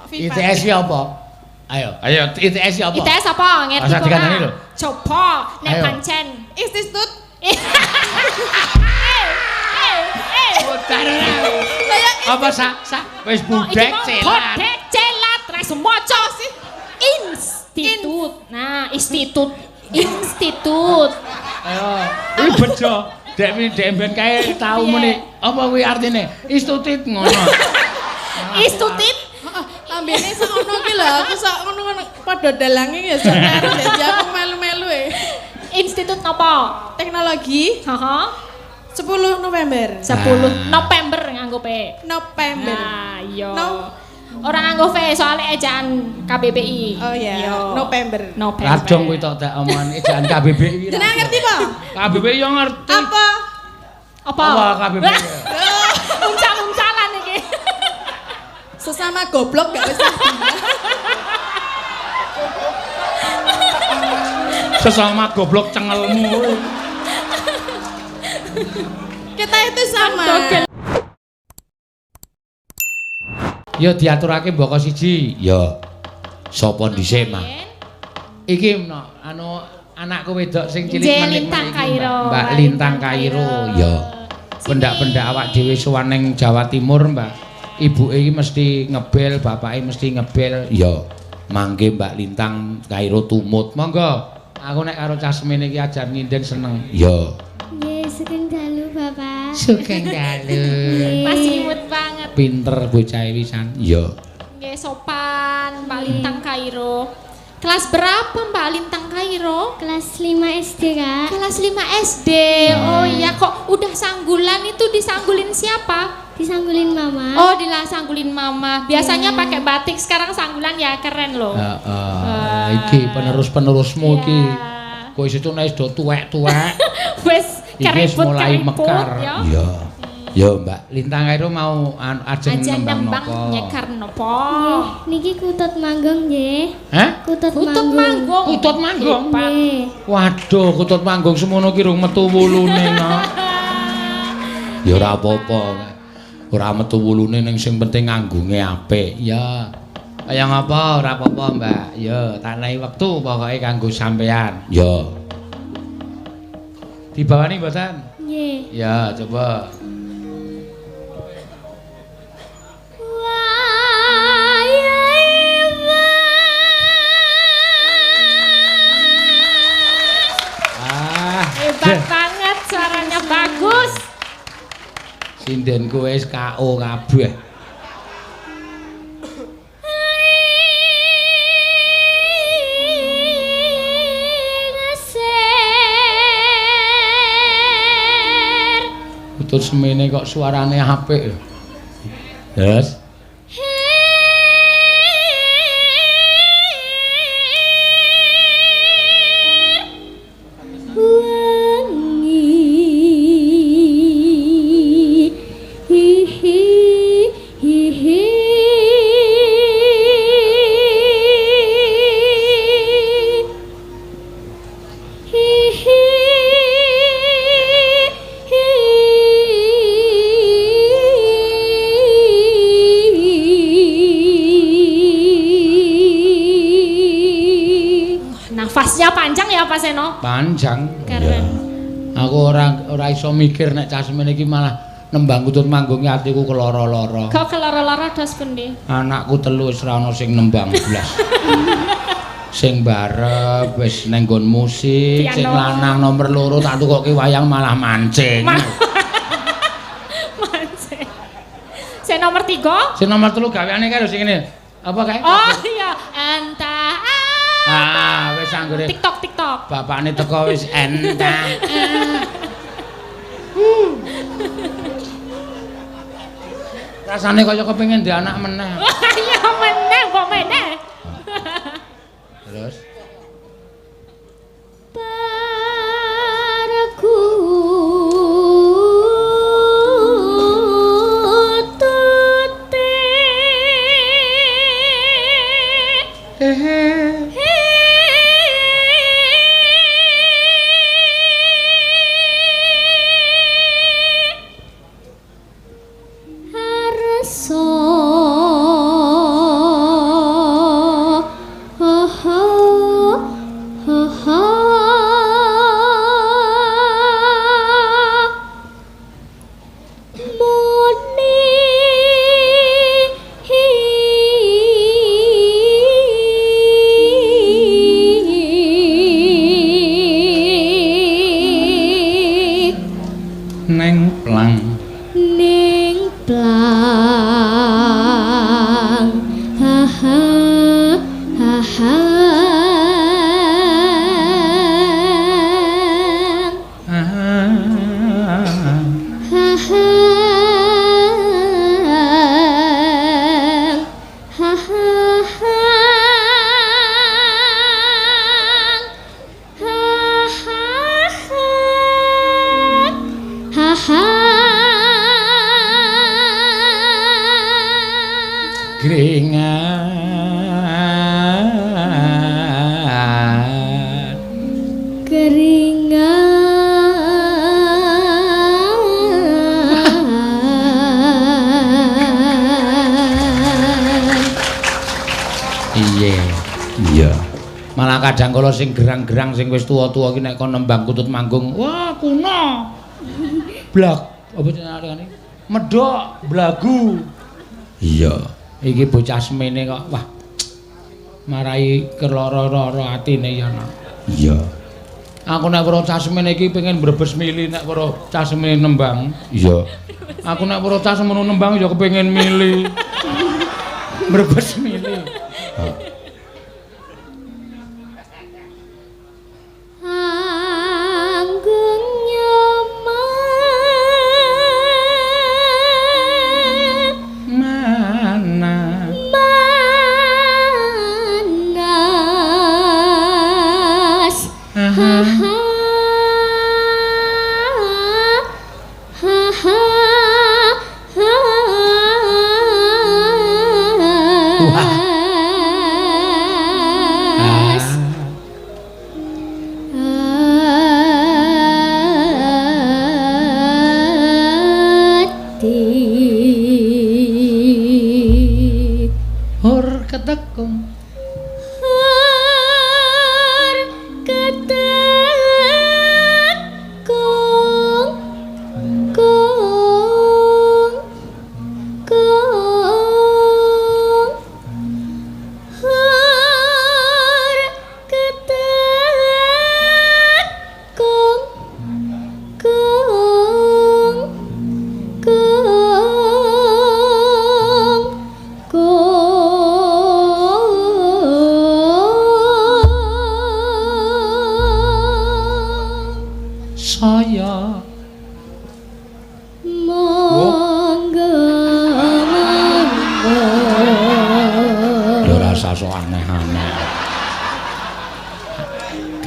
Viva. ITS ki apa? Ayo, ayo ITS ki apa? ITS apa? Ngerti Rasa kok. dikandani lho. Coba nek Ayo. pancen. Institut. Eh, eh, eh. Saya Apa sa sa wis budek celat. Bodek celat res maca sih. Institut. Nah, institut. Institut. Ayo, iki bejo. Dek dek ben kae tau muni. Apa kuwi artine? Institut ngono. Institut. Heeh, lambene sak ngono ki lho, aku sak ngono-ngono padha dalange ya sak karo dadi aku melu-melu e. Institut napa? Teknologi Heeh. 10 November. 10 November nganggo P. November. Nah, iya. No. Orang nganggo V soalnya ejaan KBBI. Oh iya, Iya. November. November. Radong kuwi tok tak omongan ejaan KBBI. Jenengan ngerti, Pak? KBBI yo ngerti. Apa? Apa? Apa KBBI? Uncal-uncalan iki. Sesama goblok gak usah. Sesama goblok cengelmu. Kita itu sama. Dogel. Ya diaturake mboko siji. Ya. Sapa dhisik, Mas? Iki no, anu anakku wedok sing cilik Nggih, menik Lintang iki, Kairo. Mbak Mbak Lintang Kairo. Ya. Pendak-pendak awak dhewe sowan ning Jawa Timur, Mbak. Ibuke iki mesti ngebel, bapake mesti ngebel. Ya. Mangke Mbak Lintang Kairo tumut. Monggo. Aku nek karo cah semene iki ajar nyinden seneng. Ya. Nggih, sugeng dalu Bapak. Sugeng dalu. Masih imut banget. Pinter bocah wisan. Ya. Nggih, sopan Mbak Lintang Kairo. Kelas berapa Mbak Lintang Kairo? Kelas 5 SD, Kak. Kelas 5 SD. Oh iya, kok udah sanggulan itu disanggulin siapa? Disanggulin Mama. Oh, disanggulin mama. Biasanya pakai batik, sekarang sanggulan ya keren loh. Heeh. Iki penerus-penerusmu iki. Iya. Kok isih nek wis do tuwek-tuwek. Wes Iki wis mulai keriput-keriput mekar. ya. Iya. Ya, Mbak. Lintang Kairo mau ajeng Ajeng nembang nembang napa? nyekar napa? Nggih, niki kutut manggung nggih. Hah? Kutut, Kutut manggung. manggung. Kutut manggung. Hebat. Nggih. Waduh, kutut manggung semono ki rung metu wulune no. Ya ora apa-apa. Ora metu wulune ning sing penting nganggunge apik. Ya. Kaya ngapa ora apa-apa, Mbak. Ya, tak nehi wektu pokoke kanggo sampean. Ya. Dibawani mboten? Nggih. Ya, coba. Ah, Hebat banget suaranya bagus. Sindenku wis KO kabeh. Kutut semene kok suarane apik lho. Terus Nafasnya panjang ya Pak Seno? Panjang. Keren. Iya. Aku ora iso mikir nek cah semene iki malah nembang kutut manggung atiku keloro-loro. Kok keloro-loro dos pundi? Anakku telu wis ora ana sing nembang blas. Sing barep wis neng nggon musik, sing Piano. lanang nomor loro tak tukoke wayang malah mancing. Mancing. Sing nomor 3? Sing nomor 3 gaweane kae lho sing ngene. Apa kae? Oh iya, entah. Ah, wis anggere TikTok TikTok. Bapakne teko wis entah. Rasane kaya kepengin ndek anak meneh. Ya meneh kok meneh. Terus Arsa Gringan. Keringan. Iya. Iya. Malah kadang kala sing gerang-gerang sing wis tuwa-tuwa ki nek kon nembang kutut manggung, wah kuno. Blak, apa jenenge? Medhok, blagu. Iya. Iki bocah semene kok, wah. Marai keloro-loro atine ya, Nak. Iya. Aku nek weruh cah semene iki pengen brebes mili nek weruh cah semene nembang. Iya. Aku nek weruh cah semono nembang ya kepengin mili. Brebes mili.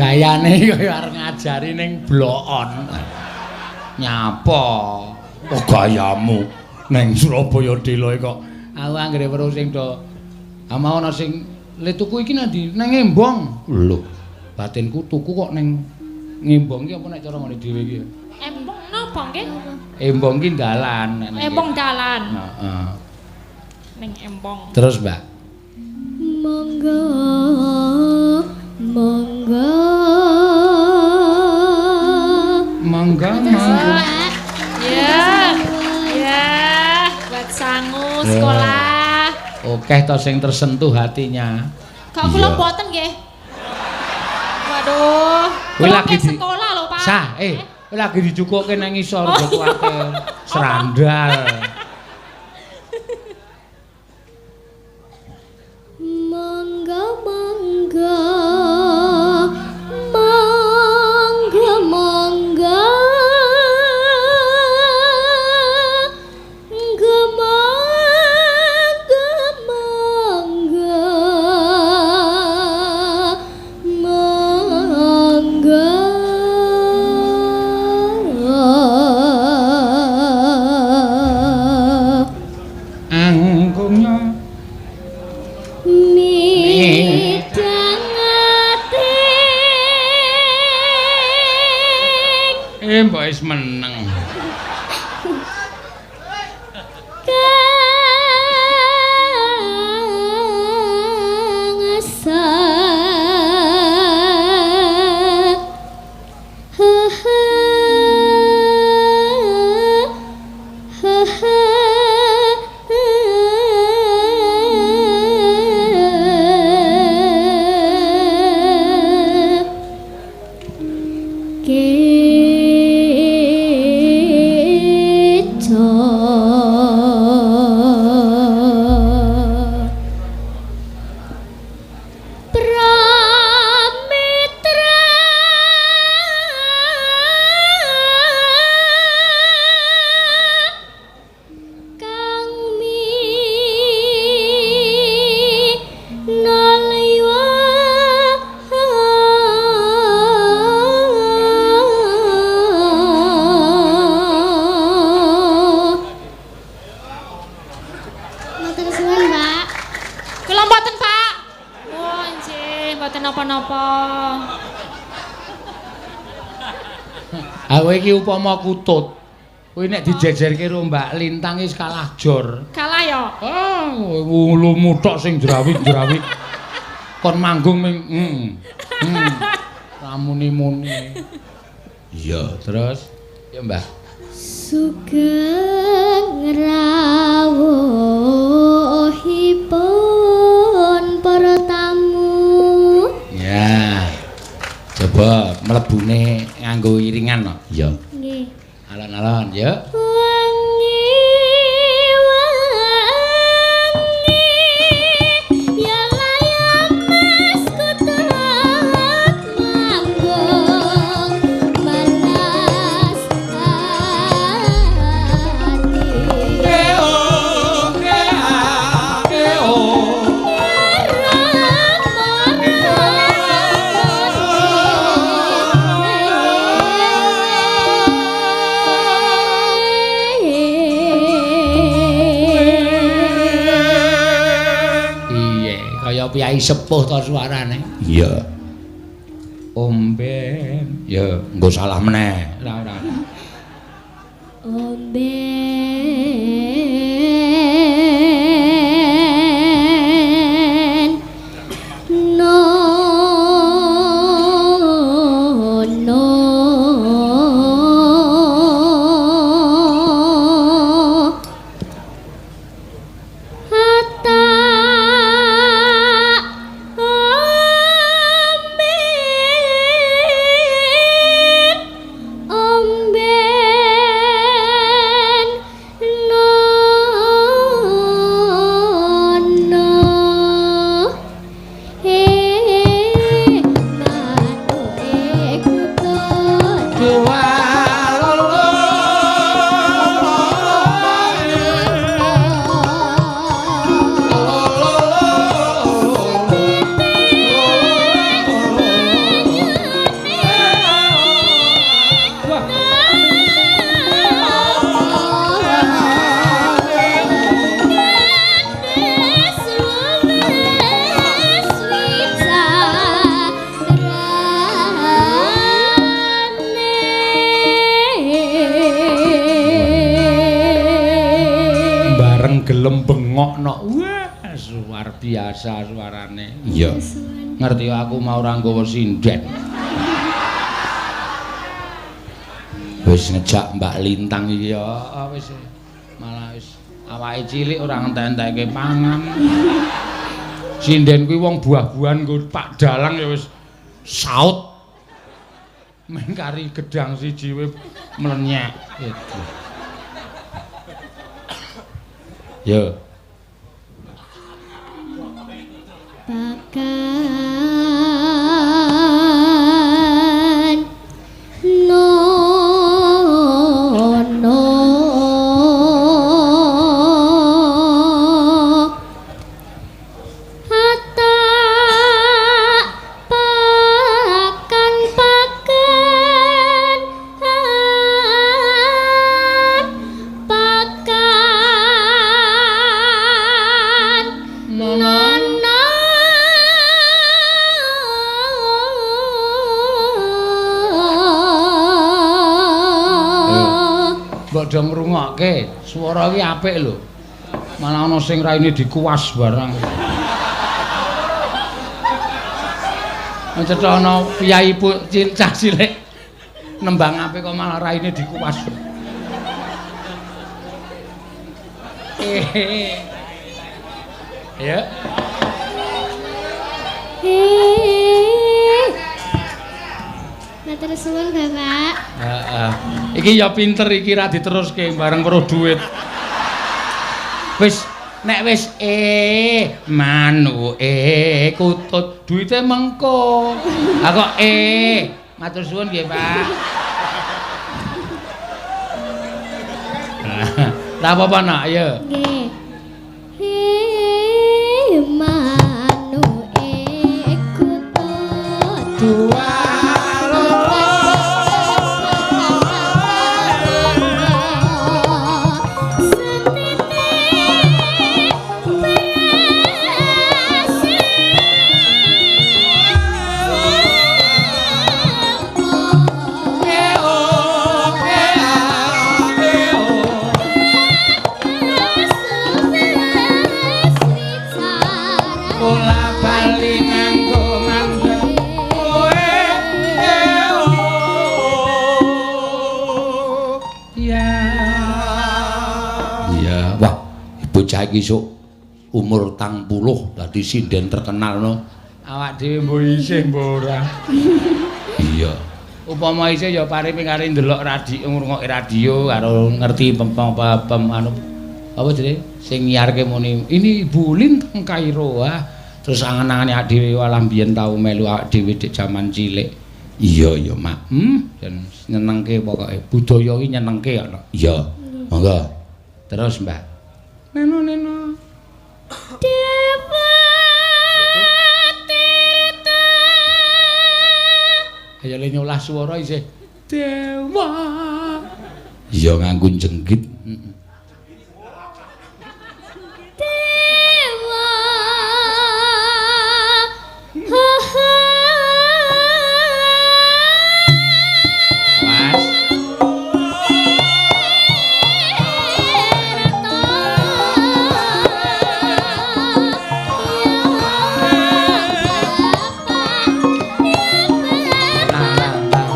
Gayane kaya arep ngajari ning blokon. Nyapa? Oh gayamu ning Surabaya dhewe kok. Aku anggere weruh sing do ama ana sing le tuku iki nang ndi? Nang Embong. Lho, batinku tuku kok ning Ngembong iki apa nek cara ngene dhewe iki? Embong napa nggih? Embong ki dalan. Embong dalan. Heeh. Ning Embong. Terus, Mbak. Monggo. Monggo. Monggo, monggo. Ya. Ya, buat sangu sekolah. Oke to sing tersentuh hatinya. Kok kula mboten nggih. Waduh. Kowe lagi di sekolah lho, Pak. Sah, kowe lagi dicukuke nang ngisor aja kuwatir. Serandal. Monggo, monggo. Monggo, monggo. Monggo, monggo, monggo. Monggo. Angkungnya Midhangating mbok wis meneng. Kang asa ha ha ha ha. Ke Lho mboten, Pak. Wah, nggih, mboten napa-napa. Aku iki upama kutut. Kuwi nek dijejerke karo Mbak Lintang wis kalah jor. Kalah ya. Ah, wulumu tok sing jrawik-jrawik. Kon manggung ming Ramuni-muni. Iya, terus ya Mbah. Sugeng rawuhipun para tamu. Ya. Coba mlebune nganggo iringan no. Iya. Nggih. Alon-alon ya. Wangi wangi ya layang mas kutut manggung malas ati. Iya, kaya piyai sepuh to suarane. Iya. Omben. Ya, nggo salah meneh. Ora ora. Omben no no hatta omben omben no no eh manuke kutut. Bareng gelem bengokno. Wah, luar biasa suarane. Iya. Ngerti aku mau ora nggawa sinden. Wis ngejak Mbak Lintang iki ya wis malah wis awake cilik ora ngentek-entekke pangan. Sinden kuwi wong buah-buahan nggo Pak Dalang ya wis saut. Men kari gedang siji we mlenyek. Gitu. Yo. Pakan no no hatta pakan pakan pakan no no. Mbok do ngrungokke, swara iki apik lho. Malah ana sing raine dikuas barang. Cetha ana piyai cah cilik nembang apik kok malah raine dikuas. Ya. Matur suwun, Bapak. Heeh. Iki ya pinter iki ra diteruske bareng weruh duit. Wis nek wis manuke kutut duite mengko. Ha kok matur suwun nggih, Pak. Lah apa-apa nak ya. Nggih. Manuke kutut. Dua Setitik Bola bali nganggo mandek kowe. Iya. Iya, wah, bocah iki sok umur 40 dadi sinden terkenal no. Awak dhewe mbok isih mbok ora. Iya. Upama isih ya pare kare ndelok radio, ngrungokke radio karo ngerti pem anu apa jenenge sing nyiarke muni ini Ibu Lintang Kairo. Wah, terus angen-angene awak dhewe walah mbiyen tau melu awak dhewe dek jaman cilik. Iya ya, Mak. Jan nyenengke pokoke. Budaya iki nyenengke kok. Iya. Monggo. Terus, Mbak. Neno neno. Dewa Tirta. Ayo le nyolah swara isih dewa. Iya nganggo jenggit. Dewa. Mas. Tang tang tang.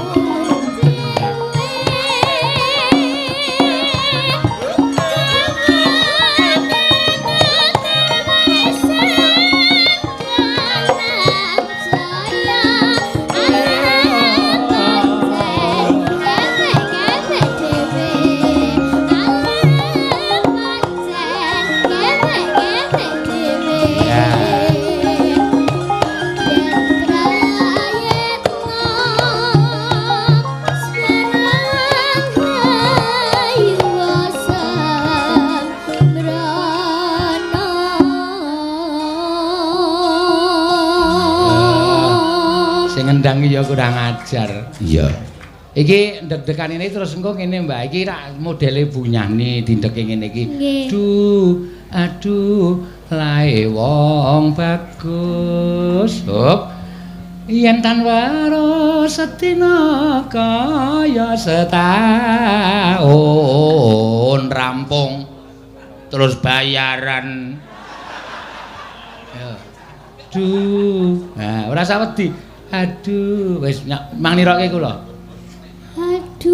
Sing ngendang ya kurang ajar. Iya. Iki ndek-ndekan ini terus engko ngene, Mbak. Iki rak modele bunyani dindeke ngene iki. Duh, aduh, lae wong bagus. Hop. Yen tan waro setina kaya setahun rampung terus bayaran. Ya. Duh. Nah, ora usah wedi. Aduh, wis mang niroke kula. Aduh,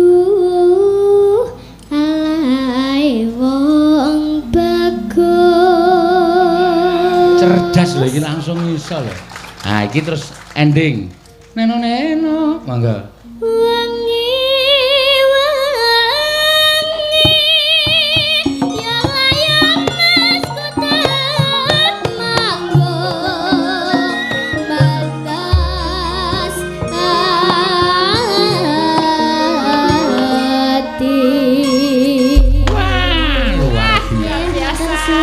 alai wong bagus. Cerdas lho iki langsung iso lho. Nah, iki terus ending. Neno neno, monggo. Wangi wangi ya layak mas kutat manggung batas hati. Wah, luar biasa.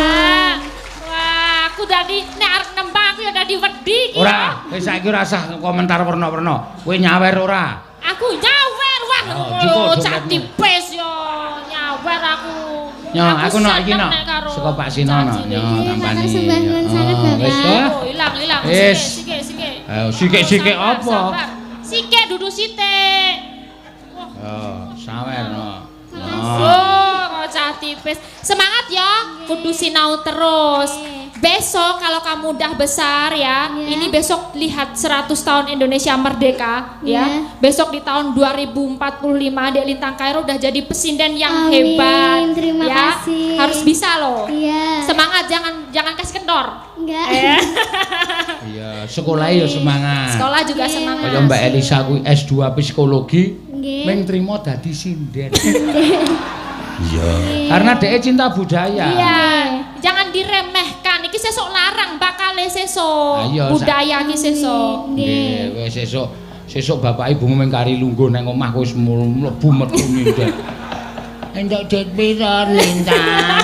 Wah, aku dadi nek arep nembang aku ya dadi wedi iki. Ora, wis saiki ora usah komentar werna-werna. Kowe nyawer ora? Aku nyawer wah. Oh, cah tipis yo nyawer aku. Nyo, aku no iki no. seneng nek karo Saka Pak Sino no. cah Nyo, cilik. tampani. Matur sembah nuwun sanget, Oh, Bapak. Wis toh? Oh, ilang ilang. Wis. Sike sike. Ayo sithik-sithik Sabar, apa? sabar. Sike dudu sithik. Wah. Oh, sawer no. Oh, cah tipis. Semangat ya, kudu sinau terus. Besok kalau kamu udah besar ya, Iya. ini besok lihat 100 tahun Indonesia merdeka ya. Iya. Besok di tahun 2045 Dek Lintang Kairo udah jadi pesinden yang Amin, hebat. terima ya. kasih. Harus bisa loh. Iya. Semangat, jangan jangan kasih kendor. Enggak. Iya, sekolah ya semangat. Sekolah juga Iya. semangat. Kaya Mbak Elisa kuwi S2 psikologi, Nggih. meng trimo dadi sinden. Iya. Karena dhek cinta budaya. Iya, jangan diremehkan. Iki sesuk larang bakale sesuk. Ayo, Budaya iki sesuk. Nggih, wis sesuk sesuk bapak ibumu meng kari lungguh nang omah kowe wis mlebu metu nindek. Entuk duit piro Lintang?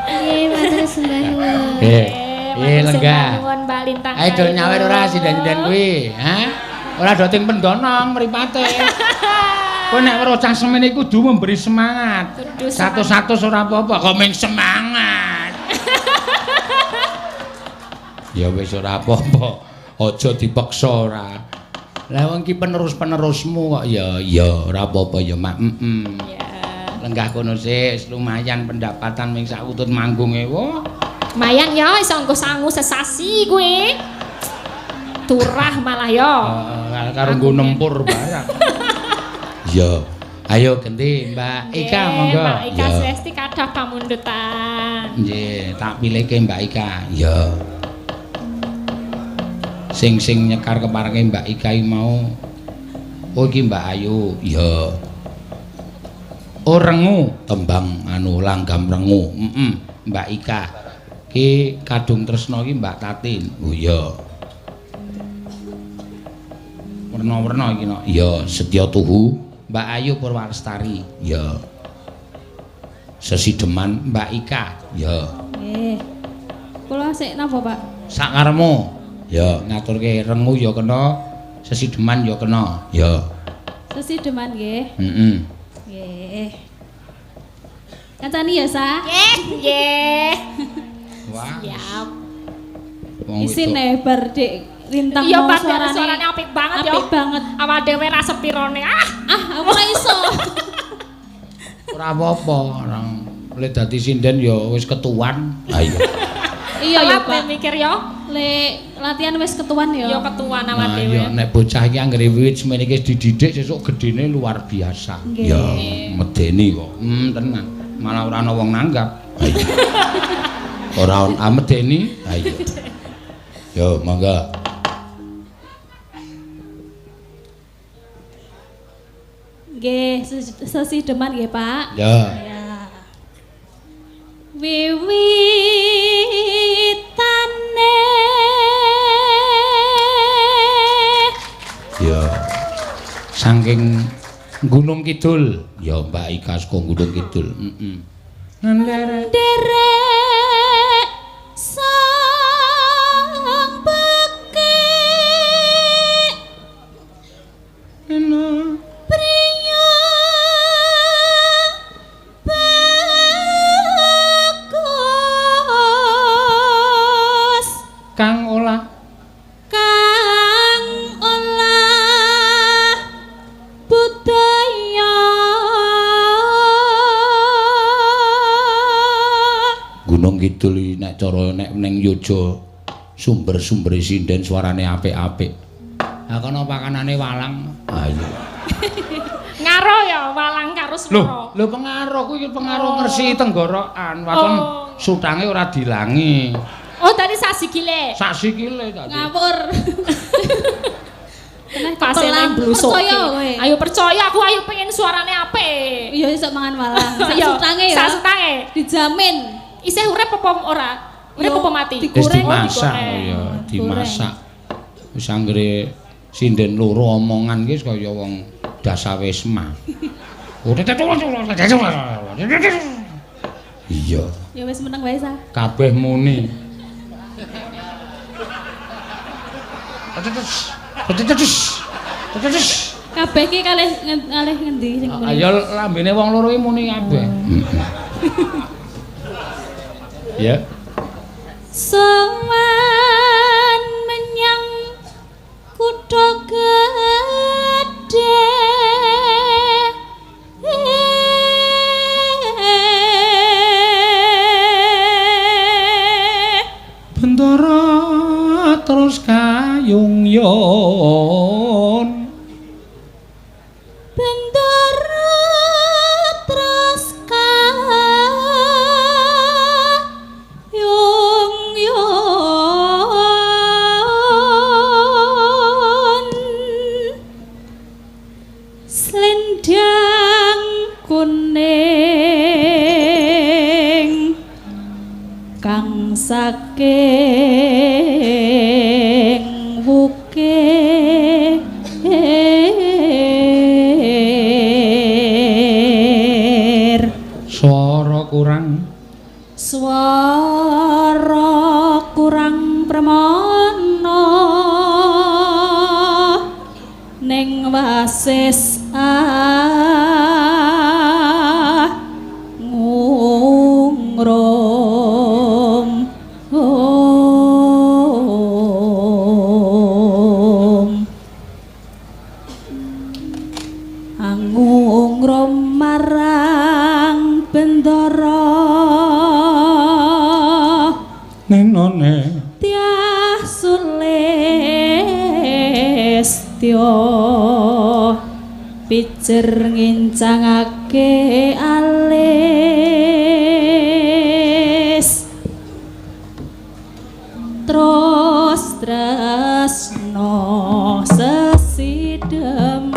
Nggih, matur sembah nuwun. Eh, eh lenggah. Nuwun Mbak Lintang. Ayo do nyawer ora sinden-sinden kuwi, ha? Ora do ting pendonong mripate. Kowe nek weruh cah semene kudu memberi semangat. Kudu semangat. Satu-satu ora apa-apa kok meng semangat. Ya wis ora apa-apa. Aja dipaksa ora. Lah wong iki penerus-penerusmu kok ya ya ora apa-apa ya Mak. Heeh. Ya. Lenggah kono sik lumayan pendapatan ming sak utut manggunge. Wah. Lumayan ya iso nggo sangu sesasi kuwi. Turah malah ya. Heeh, karo nggo nempur barang. Iya. Ayo genti Mbak Ika monggo. Mbak Ika Sresti kathah pamundutan. Nggih, tak pilihke Mbak Ika. Iya. Sing nyekar keparenge Mbak Ika iki mau. Oh iki Mbak Ayu. Iya. Oh rengu tembang anu langgam rengu. Heeh, Mbak Ika. Ki kadung tresna iki Mbak Tatin. Oh iya. Werna-werna iki no. Iya, Setya Tuhu. Mbak Ayu Purwalestari. Ya. Sesideman Mbak Ika. Ya. Nggih. Kula sik napa, Pak? Sakaremu. Ya, ngaturke rengu ya kena, sesideman ya kena. Ya. Sesideman nggih. Heeh. Nggih. Kancani ya, Sa? Nggih, nggih. Wah. Siap. Isin bar Dik Lintang iya, mau suarane, suarane apik banget ya. Apik banget. Awak dhewe ra sepirone. Ah, aku ora iso. Ora apa-apa, orang le dadi sinden ya wis ketuan. Ha iya. Iya ya, Pak. Mikir ya. Le latihan wis ketuan ya. Ya ketuan awak dhewe. Iya, nek bocah iki anggere wiwit semene iki dididik sesuk gedene luar biasa. Ya, medeni kok. Tenan. Malah ora ana wong nanggap. Ha iya. Ora medeni. Ha iya. Yo, monggo. Nggih, sesideman nggih, Pak. Ya. Ya. Wiwitane ya. Saking Gunung Kidul. Ya, Mbak Ika saka Gunung Kidul. Heeh. Nderek sang pekik priya bagus kang olah budaya. Gunung Kidul nek cara nek ning Yojo sumber-sumbere sinden suarane apik-apik. Ha kono pakanane walang. Ha iya. Ngaruh ya walang karo swara. Lho, pengaruh kuwi pengaruh ngresiki tenggorokan. Waton sutange ora dilangi. Oh, tadi sak sikile. Sak sikile tadi. Ngawur. Pasene blusuk. Percaya kowe. Ayo percaya aku, ayo pengen suarane apik. Iya iso mangan walang. Sak sutange ya. Sak sutange. Dijamin. Isih urip apa ora? Urip apa mati? Wis dimasak ya, dimasak. Wis anggere sinden loro omongan iki kaya wong dasawisma. Iya. Ya wis meneng wae sa. Kabeh muni. Kabeh iki kalih kalih ngendi sing muni? Ya lambene wong loro iki muni kabeh. Ya. Sowan menyang kutha gedhe. Bentara terus kayung yon. Bentara terus kayung yon. Slendang kuning kang saking wukir swara kurang, swara kurang pramana ning wasis ngungrum. Om angungrum marang Bendara Nenone Tiah Sulistya pijer ngincangake alis terus tresno sesideman.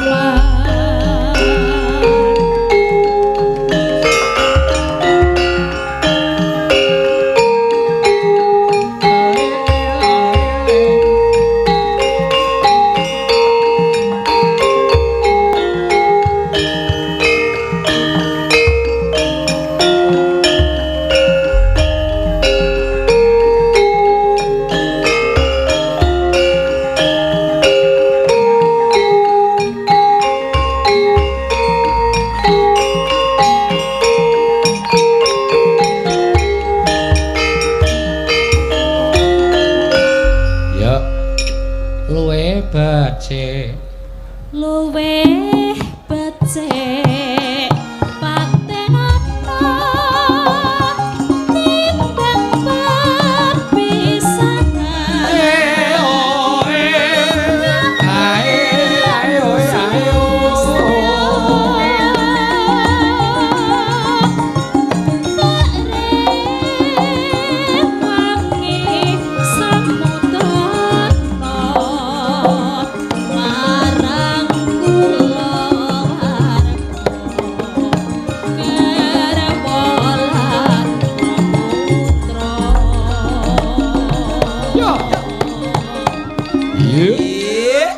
Luwih becik patenana timbang pepisahan. Wangi samudana marang kula warga garwa lan putra. Iya.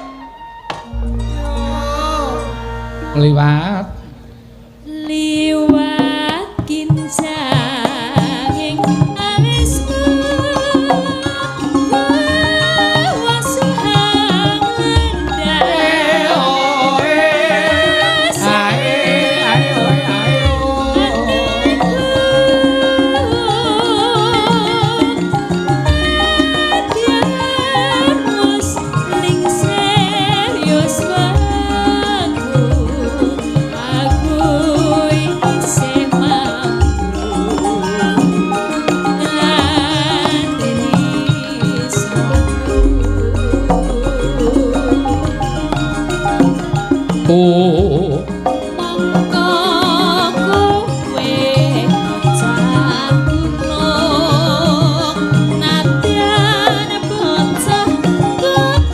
Liwat Liwat kinjanging alisku wasuhang lendang. Oh. Mongko kowe bocah gunung nadyan bocah gunung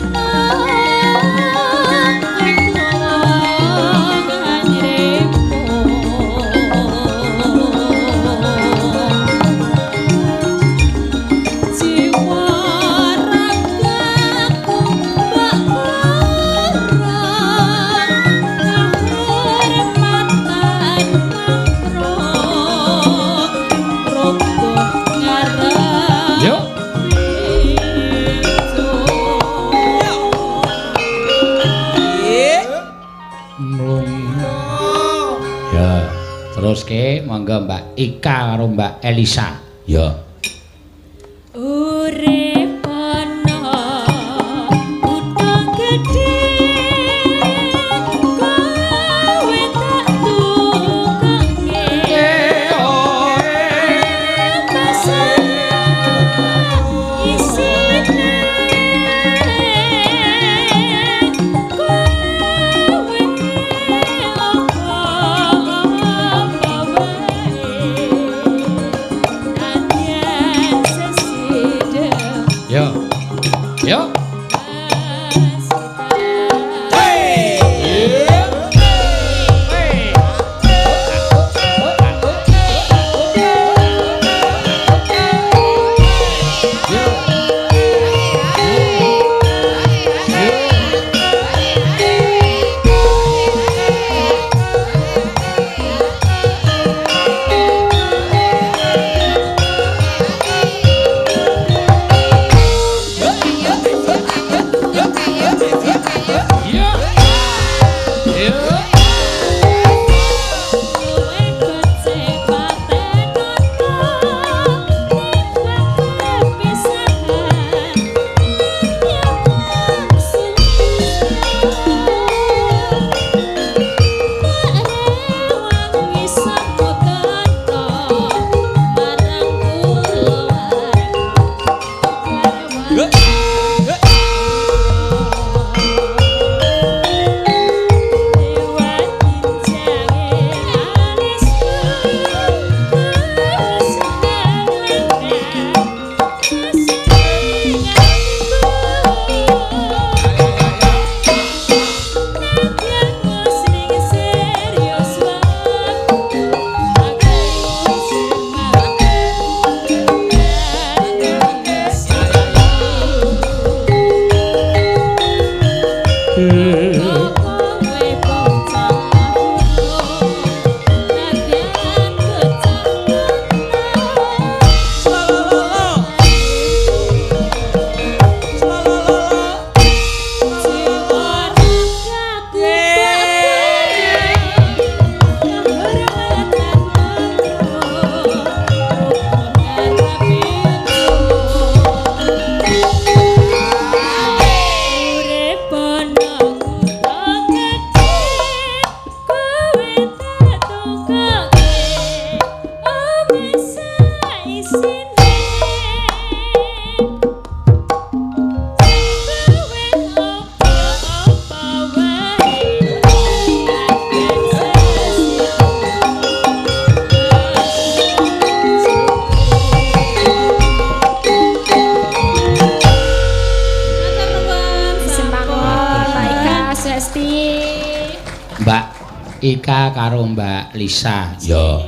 jiwa ragaku mbok kurang kahormatan mamprok rogoh ngarep Yo. Mlung. Ya, terus ke monggo Mbak Ika karo Mbak Elisa. Ya. Urip ana kutha gedhe kowe tak tukake isine kowe apa wae nadyan sesidhem. Ya. Ya. Yo. Ika karo Mbak Lisa. Ya.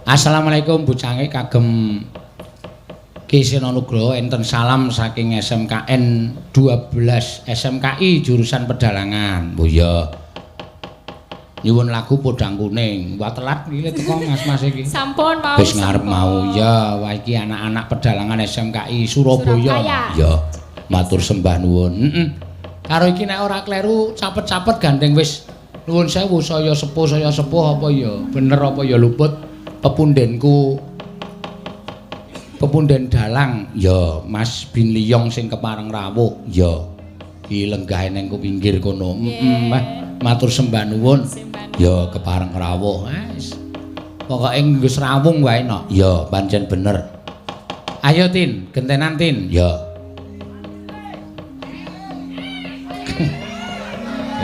Assalamualaikum bocange kagem Ki Seno Nugroho enten salam saking SMKN 12 SMKI jurusan pedalangan. Oh iya. Nyuwun lagu Podang Kuning. Wah telat iki teko Mas-mas iki. Sampun mau. Wis ngarep mau ya, wah iki anak-anak pedalangan SMKI Surabaya. Ya. Matur sembah nuwun. Heeh. Karo iki nek ora kleru capet-capet gandeng wis nuwun sewu saya sepuh apa ya bener apa ya luput pepundenku pepunden dalang ya Mas Bin Liyong sing kepareng rawuh ya iki lenggahe ning pinggir kono. Heeh, matur sembah nuwun. Ya kepareng rawuh. Wis. Pokoke wis rawung wae no. Ya pancen bener. Ayo Tin, gentenan Tin. Ya.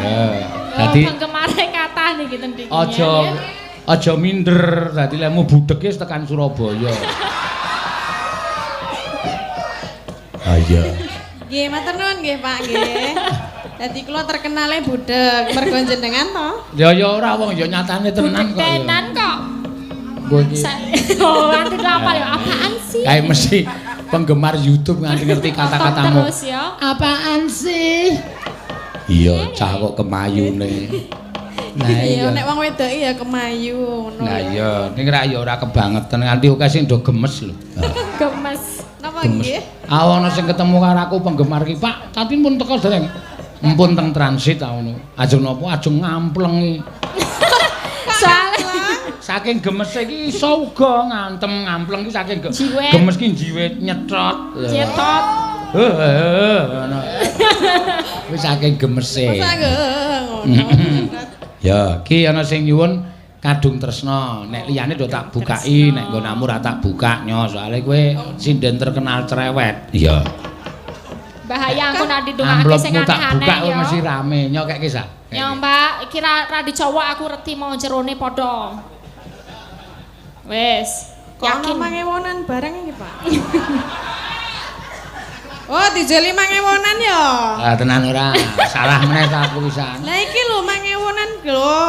Ya, dadi penggemare kathah niki ten mriki. Aja minder, dadi lemu budheke wis tekan Surabaya. Ayo. Nggih, matur nuwun nggih, Pak nggih. Dadi kula terkenale budhek mergo jenengan to. Ya ya ora wong ya nyatane tenan kok. Tenan kok. Kowe iki. Oh, nganti apal ya apaan sih? Kae mesti penggemar YouTube nganti ngerti kata-katamu. Terus ya. Apaan sih? Iya, cah kok kemayune. Nah iya, nek wong wedok ya kemayu ngono. Nah iya, ning ra ya ora kebangetan nganti akeh sing do gemes lho. Gemes. Napa nggih? Ah ana sing ketemu karo aku penggemar ki, Pak, Tatin pun teko dereng. Empun teng transit ta ngono. Ajeng napa ajeng ngamplengi. Soale saking gemese iki iso uga ngantem ngampleng ki saking gemes ki jiwet nyetrot. Nyetrot. Heeh, ngono. Wis saking gemese. Ngono. Ya, ki ana sing nyuwun Kadung Tresna. Nek liyane do tak bukai, nek nggonamu ora tak buka nyo, soalé kowe sinden terkenal cerewet. Iya. Bahaya aku nek didongakake sing aneh-aneh. Tak buka kowe mesti rame. Nyo kek kisah. Ya Mbak, iki ra dicowok aku reti mau jerone padha. Wis, yakin mangewonan bareng iki, Pak. Oh, dijeli mangewonan ya? Ah, tenan ora. Salah meneh ta aku pisan. Lah iki lho mangewonan lho.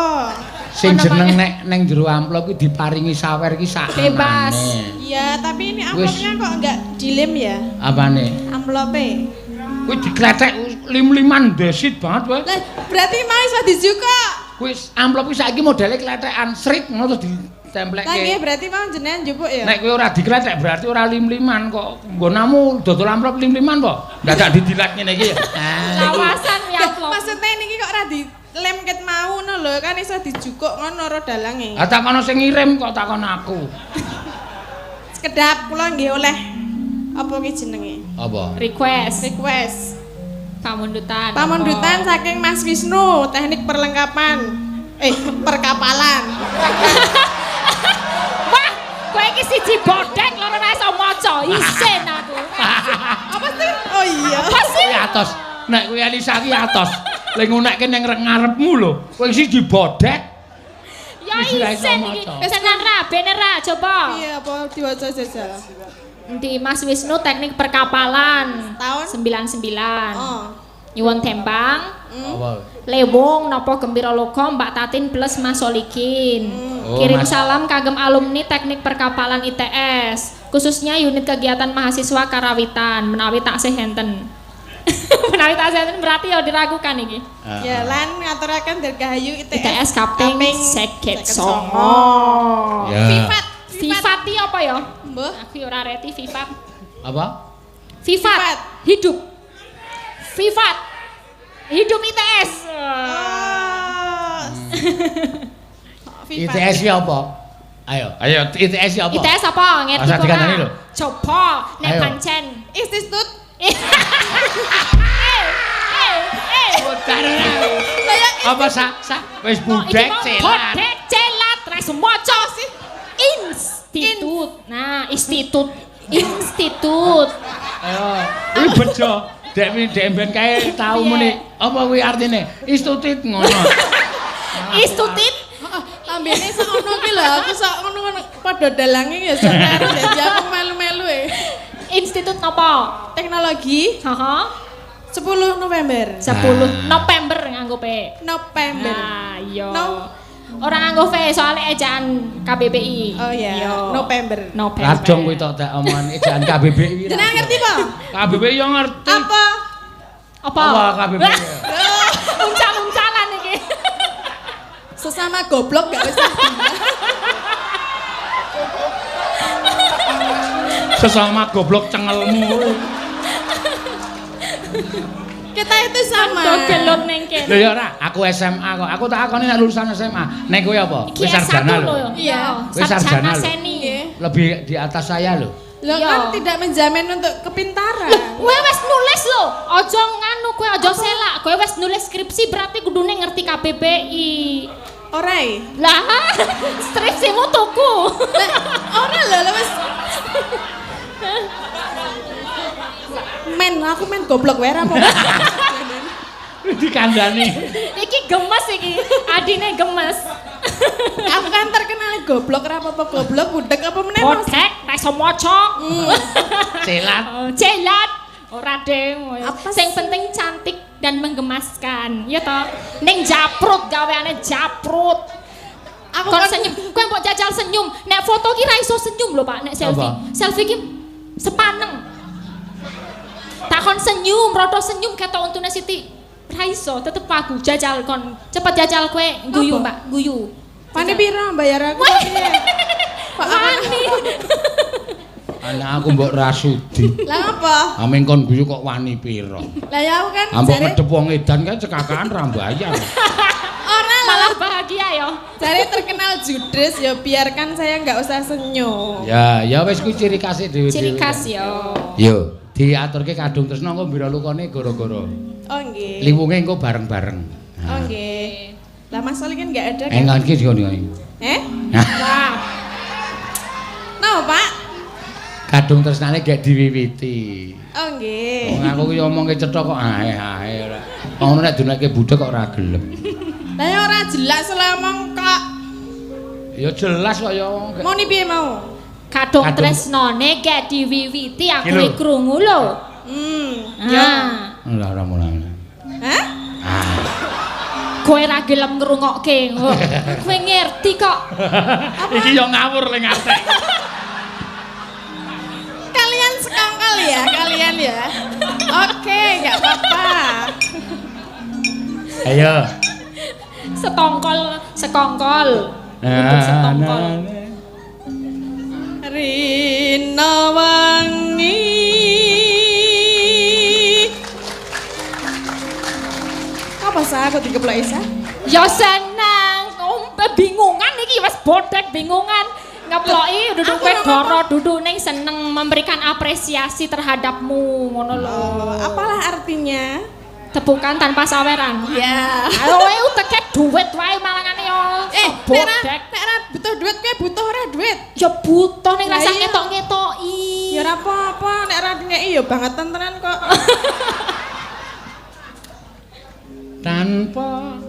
Sing jeneng nek ning jero amplop iki diparingi sawer iki sak bebas. Iya, tapi ini amplopnya kok enggak dilem ya? Apane? Amplope. Kuwi dikletek lim-liman desit banget kowe. Lah, berarti mau iso dijukuk. Wis amplop iki saiki modele kletekan srit ngono terus ditemplekke. Lah nggih, berarti mau jenengan njupuk ya? Nek kowe ora dikletek berarti ora lim-liman kok. Nggonamu dodol amplop lim-liman po? Dadak didilat ngene iki ya. Lawasan ya amplop. Maksudnya niki kok ora dilem ket mau ngono lho, kan iso dijukuk ngono ro dalange. Ah takono sing ngirim kok takon aku. Sekedap kula nggih oleh apa ki jenenge? Apa? Request. Request. Pamundutan. Pamundutan saking Mas Wisnu, teknik perlengkapan. Perkapalan. Wah, kowe iki siji bodhek loro ora iso maca, isin aku. Apa sih? Oh iya. Apa sih? Kuwi atos. Nek kuwi Elisa ki atos. Le ngunekke ning ngarepmu lho. Kowe siji bodhek. Ya isin iki. Tenan ra, bener ra, coba. Iya, apa diwaca jajal. Di Mas Wisnu teknik perkapalan tahun 99. Oh. Nyuwun tembang. Lewung napa Gembira Loka Mbak Tatin plus Mas Solikin. Oh, kirim Mas. Salam kagem alumni teknik perkapalan ITS, khususnya unit kegiatan mahasiswa Karawitan menawi taksih enten. Menawi taksih enten berarti ya diragukan iki. Ya lan ngaturaken dirgahayu ITS, ITS kaping 59. Ya. Vivat. Vivat iki apa ya? Mbah, aku ora reti Vivat. Apa? Vivat. Hidup. Vivat. Hidup ITS. Oh. ITS ki apa? Ayo, ayo ITS ki apa? ITS apa? Ngerti kok. Dikandani lho. Coba nek pancen institut. Apa sak sak wis budhek celat. Budhek celat res maca sih. Institut. Nah, institut. Institut. Ayo, kuwi bejo. Dek dek ben kae tau muni. Apa kuwi artine? Institut ngono. Institut. Heeh, lambene sak ngono ki lho, aku sak ngono-ngono padha dalange ya sak karo dadi aku melu-melu e. Institut napa? Teknologi. Heeh. 10 November. 10 November nganggo P. November. Nah, iya. No. Ora nganggo V soalnya ejaan KBBI. Oh iya, November. November. Radong kuwi tok tak omongan ejaan KBBI. Jenengan ngerti apa? KBBI yo ngerti. Apa? Apa? Apa KBBI? Uncal-uncalan iki. Sesama goblok gak usah. Sesama goblok cengelmu. Kita itu sama. Gelut ning kene. Lho ya ora, aku SMA kok. Aku tak akoni nek lulusan SMA. Nek kowe apa? Wis sarjana lho. Iya. Wis sarjana lho. Seni. Lebih di atas saya lho. Lho kan tidak menjamin untuk kepintaran. Lho, kowe wis nulis lho. Aja nganu kowe aja selak. Kowe wis nulis skripsi berarti kudune ngerti KBBI. Ora. Lah, skripsimu tuku. Ora lho wis. Men, aku men goblok wae ra apa. Dikandani. Iki gemes iki, adine gemes. Aku kan terkenal goblok ra apa-apa goblok, budek apa meneh. Bodek, ra iso maca. Celat. Celat. Ora deng. Sing penting cantik dan menggemaskan, ya toh. Ning japrut gaweane japrut. Aku kon senyum, kowe mbok jajal senyum. Nek foto ki ra iso senyum lho, Pak, nek selfie. Selfie ki sepaneng. Takon senyum, roto senyum ketok untune Siti. Ra iso, tetep aku jajal kon. Cepet jajal kowe guyu, Mbak, guyu. Pane pira bayar aku? Pak wani. Anak aku mbok rasudi. Lah apa? Amin kon guyu kok wani pira? Lah ya aku kan mbok ngedep wong edan kan cekakaan ra mbayar. Ora malah bahagia ya. Jare terkenal judes ya biarkan saya enggak usah senyum. Ya, ya wis kuwi ciri khas dhewe-dhewe. Ciri khas ya. Yo. Diaturke kadung tresna engko mbira lukane gara-gara. Oh nggih. Liwunge engko bareng-bareng. Oh nggih. Lah Mas Oli kan enggak ada kan? Enggak iki ngene. Eh? Wah. Napa, Pak? Kadung tresnane gek diwiwiti. Oh nggih. Wong aku ki omongke cetha kok ae-ae ora. Wong nek dunake budhek kok ora gelem. Lah ya ora jelas lah omong kok. Ya jelas kok ya wong. Mau ni piye mau? Kadung tresnane gek diwiwiti aku krungu lho. Ya. Lah ora mulai. Hah? Ah. Kowe ra gelem ngrungokke. Kowe ngerti kok. Iki yo ngawur le ngartek. Kalian sekongkol ya, kalian ya. Oke, enggak apa-apa. Ayo. Setongkol, sekongkol. Untuk setongkol. Rina wangi apa sah aku dikeplok Isa? Ya seneng, bingungan iki wis bodek bingungan ngeploki duduk kowe doro duduk ning seneng memberikan apresiasi terhadapmu ngono lho. Apalah artinya? Tepukan tanpa saweran. Ya. Ayo kowe uteke duit wae malangane yo. Bodek. Nek ora butuh duit kowe butuh ora duit? Ya butuh ning rasah ngetok-ngetoki. Ya ora apa-apa, nek ora ngeki ya bangetan tenan kok. Tanpa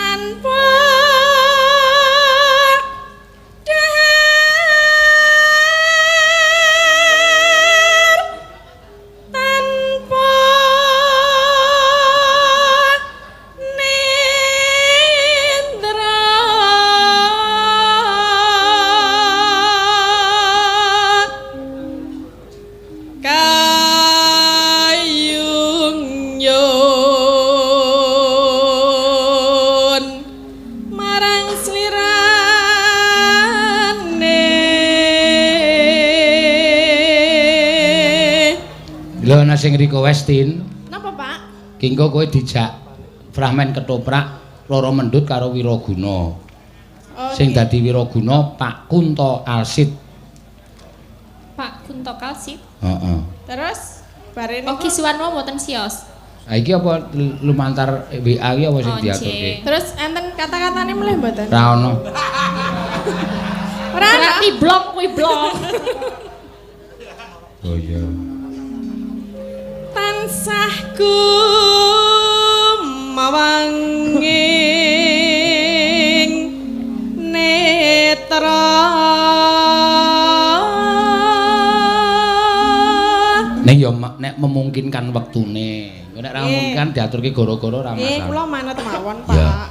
dahar, tanpa nendra, kayung yun marang slirane. Lho ana sing requestin. Napa, Pak? Ki engko kowe dijak fragmen ketoprak Roro Mendut karo Wiraguna. Oh, Sing dadi Wiraguna Pak Kunto Alsit. Pak Kunto Alsit. Heeh. Terus bare niku. Oki Suwarno mboten sios. Ha iki apa lumantar WA iki apa sing diaturke? Terus enten kata-katane mulih mboten? Ra ono. Ora ono. Berarti blong kuwi blong. Oh iya. Tansah kumawanging netra. Ning ya nek memungkinkan wektune. Nek ora memungkinkan diaturke goro-goro ora masalah. Nggih, kula manut mawon, Pak.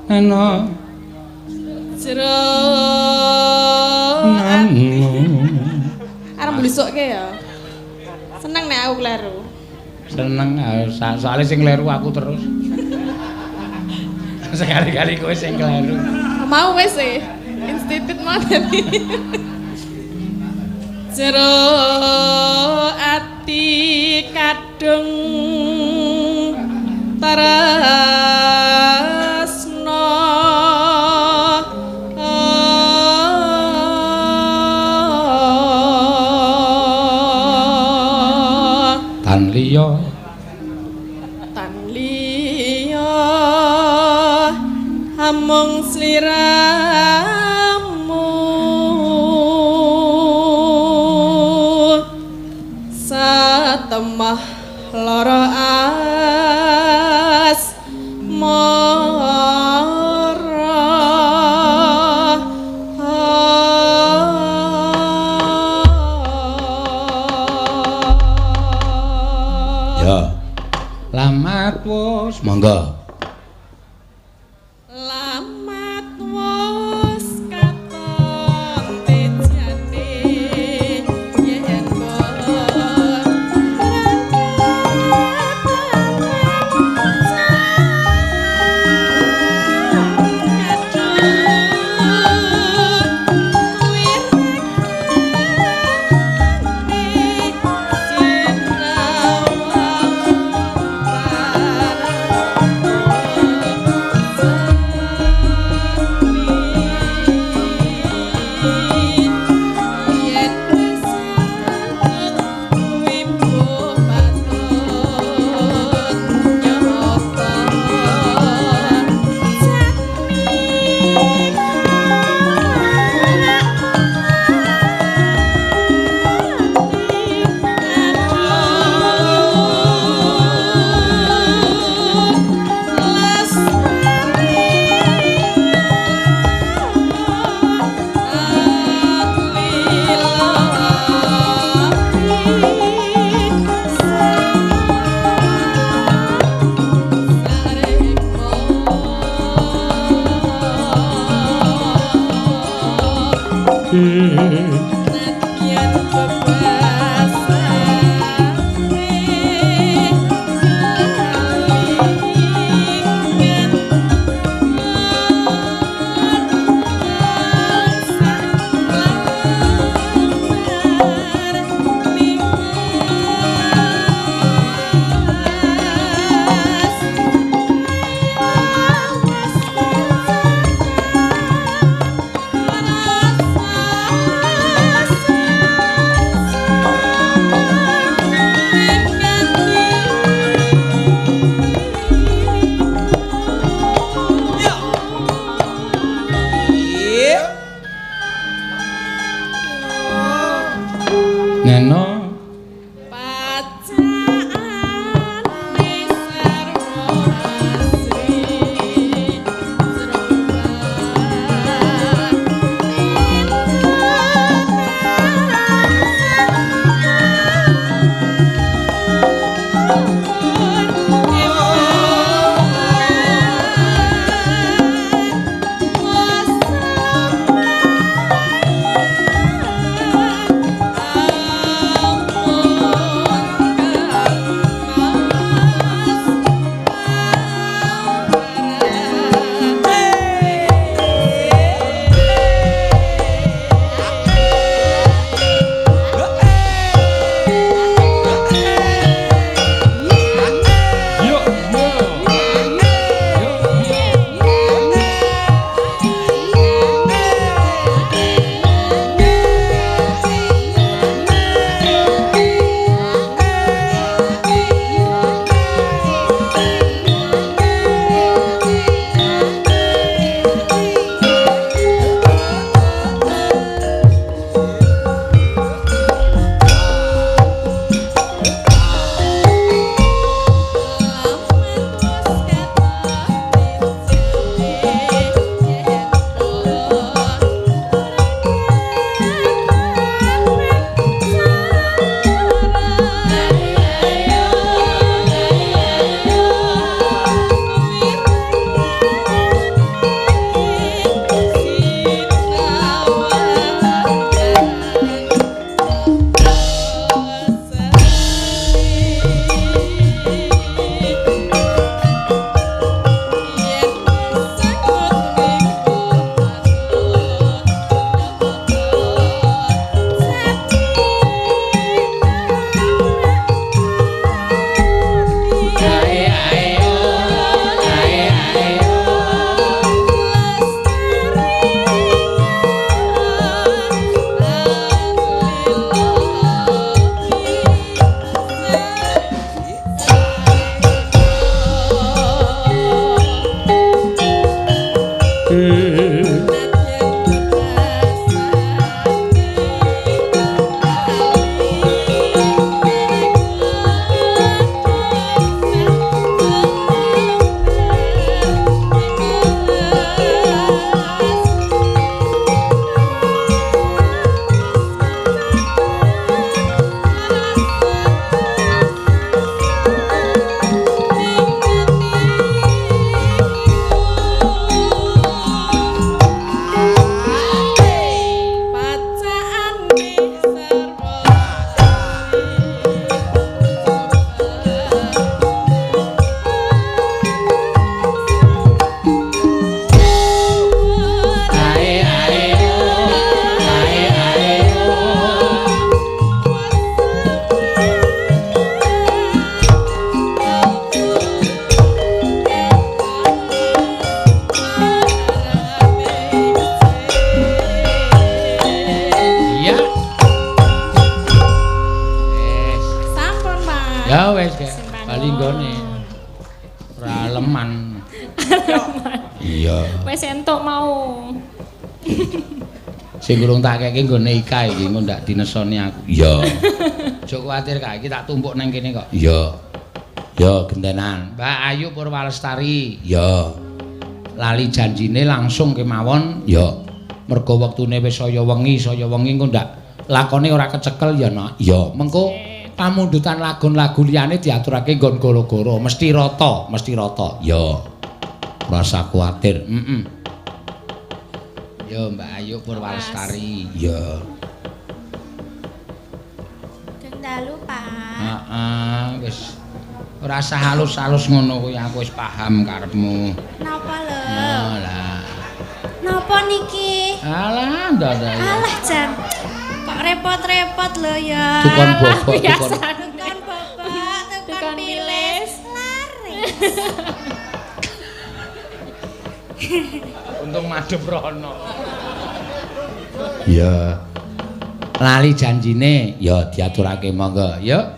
Ana Jero arep mblusukke ya. Seneng nek aku kleru. Seneng soalnya sing kleru aku terus. Sekali-kali kowe sing kleru. Mau wis e. Institut mau dadi. Jero ati kadung tresna tan liya tan liya amung sliramu satemah lara asmara. Ya. Lamat wus, monggo. Lamat wus katon tejane yen Ya wis, bali nggone. Ora leman. Iya. Wis entuk mau. Sing urung tak keke nggone Ika iki engko ndak dinesoni aku. Iya. Aja kuwatir Kak, iki tak tumpuk nang kene kok. Iya. Ya gentenan. Mbak Ayu Purwalestari. Iya. Lali janjine langsung kemawon. Ya. Mergo wektune wis saya wengi engko ndak lakone ora kecekel ya, Nak. Ya, mengko pamundutan lagon-lagu liyane diaturake nggon goro-goro, mesti rata, mesti rata. Ya. Ora usah kuwatir. Heeh. Yo Mbak Ayu Purwalestari. Ya. Deng dalu, Pak. Heeh, wis. Ora usah halus-halus ngono kuwi, aku wis paham karepmu. Napa lho? Lah. Napa niki? Alah, ndak. Alah, jan. Kok repot-repot lho ya. Tukon bobok, tukon bobok, tukon pilis, laris. Untung madhep rono. Ya. Lali janjine ya diaturake monggo. Ya.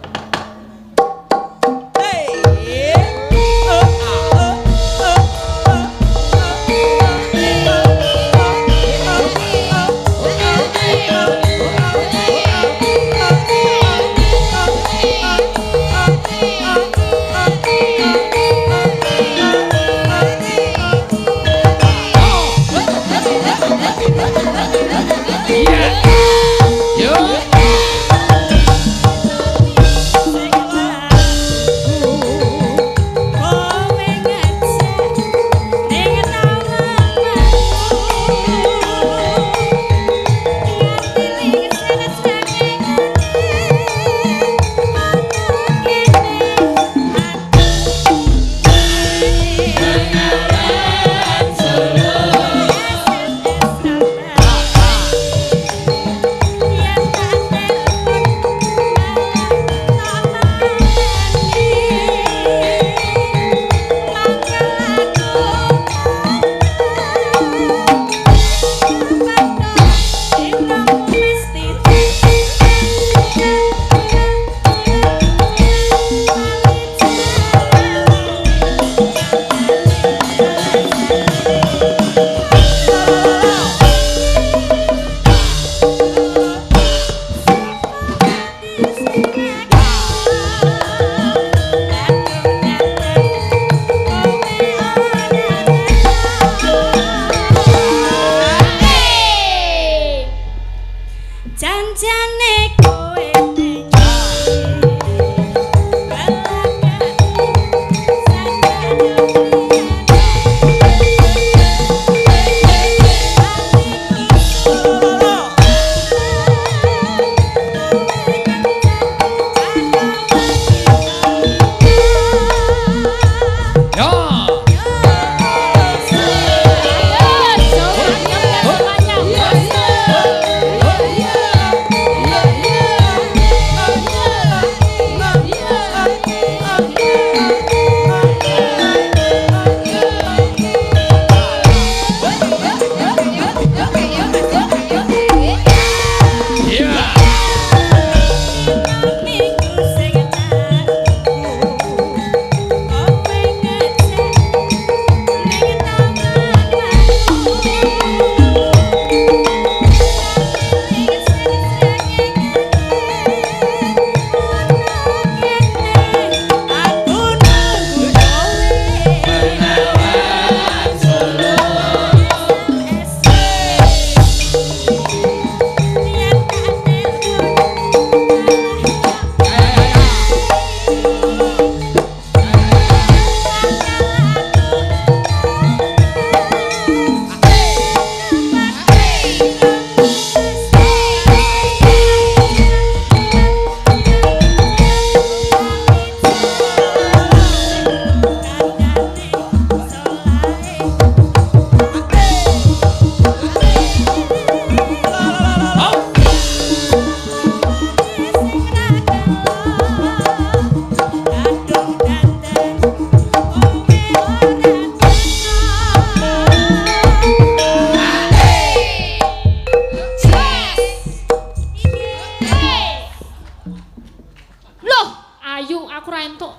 Ayu, aku ra entuk.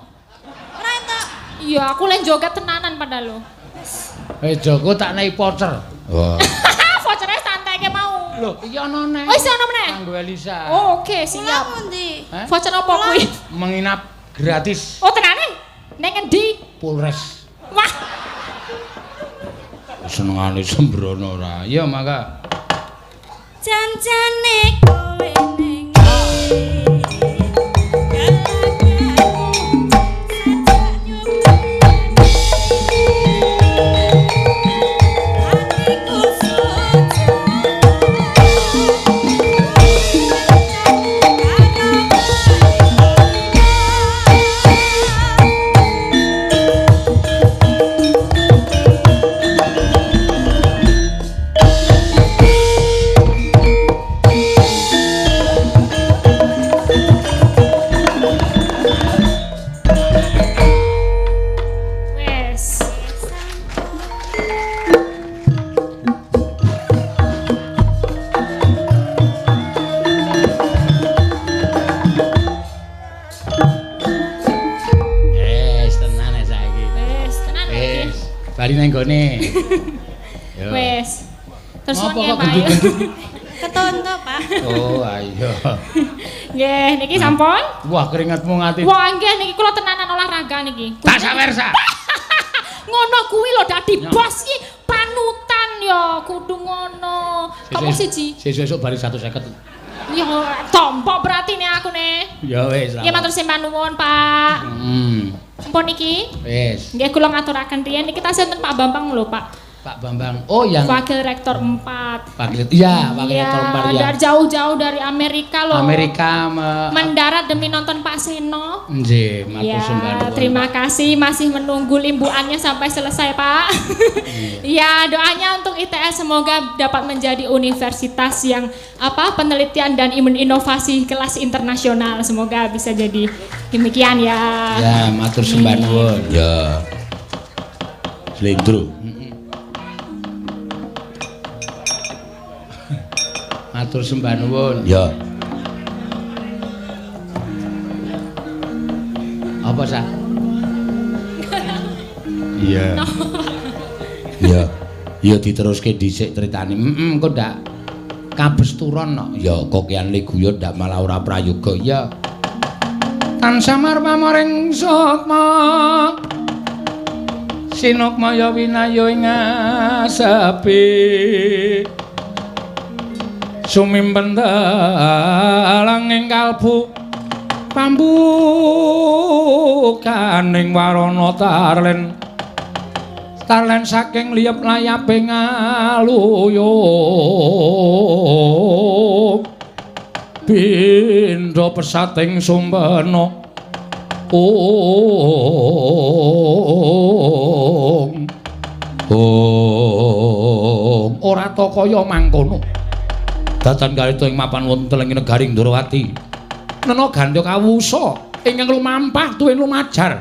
Ora entuk. Iya, aku lek joget tenanan padahal lho. Joko tak nei voucher. Wah. Vouchere santeke mau. Lho, iki ana neh. Oh, isih ana meneh. Kanggo Elisa. Oh, oke, siap. Kula pundi? Voucher apa kuwi? Menginap gratis. Oh, tenane? Neng endi? Polres. Wah. Senengane sembrono ora. Ya maka. Jan-jane kowe ning Wes. Terus Ngopo kok gendut-gendut? Ketonto, Pak. Oh, ayo. Nggih, niki sampun. Wah, keringetmu ngati. Wah, nggih niki kula tenanan olahraga niki. Tak sawersa. Ngono kuwi lho dadi bos iki panutan ya, kudu ngono. Kamu siji. Sesuk bali 150. Ya tompo berarti nek aku ne. Ya wis. Ya matur sembah nuwun, Pak. Heeh. Sampun niki. Wis. Nggih kula ngaturaken riyen niki tasih wonten Pak Bambang lho, Pak. Pak Bambang. Oh, yang Wakil Rektor 4. Wakil, iya, Wakil Rektor 4 ya. Dari jauh-jauh dari Amerika loh. Amerika mendarat demi nonton Pak Seno. Nggih, matur sembah nuwun. Terima kasih masih menunggu limbuannya sampai selesai, Pak. Iya, doanya untuk ITS semoga dapat menjadi universitas yang apa penelitian dan inovasi kelas internasional. Semoga bisa jadi demikian ya. Ya, matur sembah nuwun. Ya. Slendro. Matur sembah nuwun. Ya. Apa sah? Iya. Iya. Ya diteruske dhisik critane. Heeh, engko ndak kabesturon kok. Ya kokean le guyon ndak malah ora prayoga. Ya. Tansah marpamoring sukma. Sinukmaya winayo ing asepi. Sumimpen dalang ing kalbu pambukaning warana tarlen tarlen saking liyep layape ngaluyup pindha pesating sumpena ong ong ora ta kaya mangkono. Datan kalita ing mapan wonten ing negari Ndrawati. Nena gandha kawusa ingkang lumampah tuwin lumajar.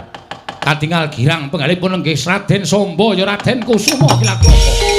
Katingal girang penggalipun lenggih Raden Samba ya Raden Kusuma Kilagraka.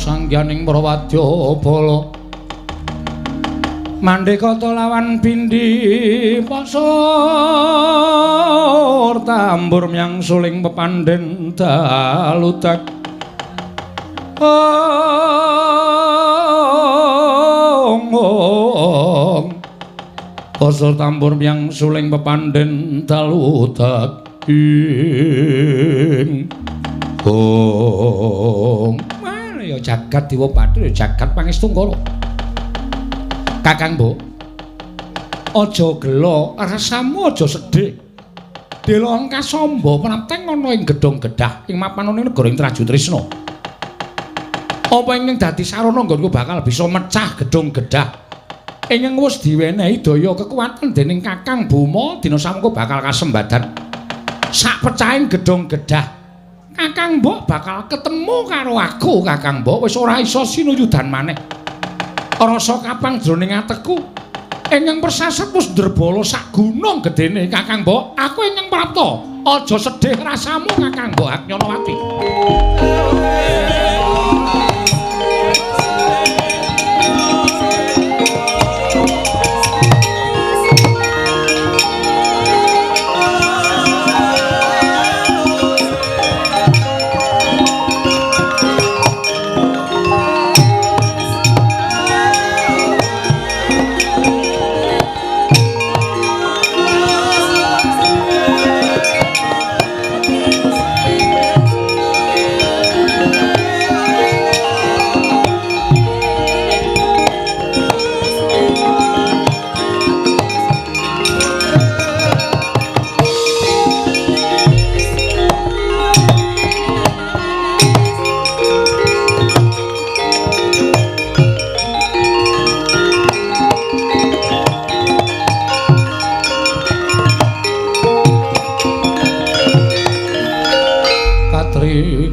Sangyaning para wadyabala mandhekata lawan pindhi pasor tambur myang suling pepandhen daludak ong ong pasor tambur myang suling pepandhen daludak. Ing Hong. Mana ya jagat Dewa Bathara ya jagat Pangestungkara. Kakang Mbok, aja gela, rasamu aja sedih. Delok kasamba prapteng ana ing gedhong gedah ing mapanane negara ing Traju Trisna. Apa ingkang dadi sarana nggonku bakal bisa mecah gedhong gedah. Ingkang wis diwenehi daya kekuatan dening Kakang Boma dina samengko bakal kasembadan. Sak pecahing gedhong gedah, Kakang Mbok bakal ketemu karo aku. Kakang Mbok wis ora iso sinuyudan maneh. Rasa kapang jroning ateku ingkang persaset wis ndrebala sak gunung gedene. Kakang Mbok, aku ingkang prapta. Aja sedih rasamu Kakang Mbok Aknyanawati.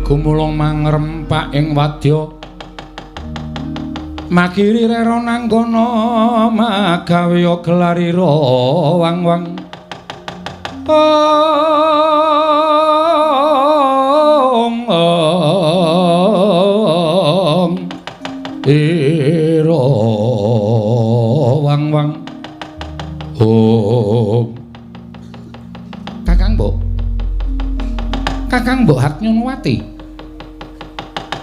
Gumulung mangrempak ing wadya makiri rera nanggana magawe gelarira wang-wang. Ong ong ira wang-wang. Ong. Kakang Mbok, Kakang Mbok Haknyonowati,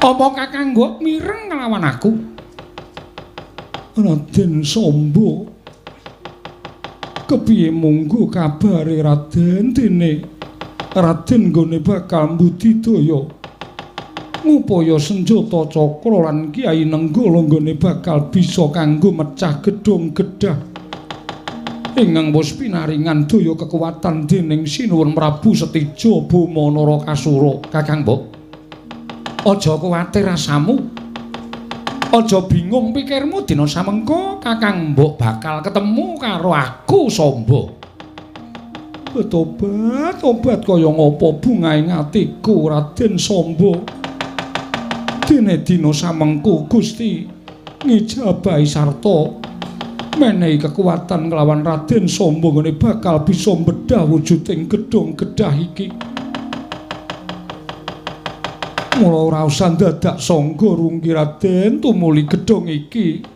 apa Kakang Mbok mireng nglawan aku? Raden Samba, kepiye munggo kabare Raden dene Raden nggone bakal mbudidaya ngupaya senjata cakra lan Kyai Nenggala nggone bakal bisa kanggo mecah gedhong gedah ingkang wis pinaringan daya kekuatan dening Sinuwun Prabu Setija Boma Narakasura. Kakang Mbok, aja kuwatir rasamu, aja bingung pikirmu, dina samengko Kakang Mbok bakal ketemu karo aku Samba. Betobat obat kaya ngapa bungaing atiku Raden Samba. Dene dina samengko Gusti ngijabahi sarta menehi kekuatan nglawan Raden Samba nggone bakal bisa mbedah wujuding gedhong gedah iki. Mula ora usah dadak sangga rungki Raden tumuli gedhong iki.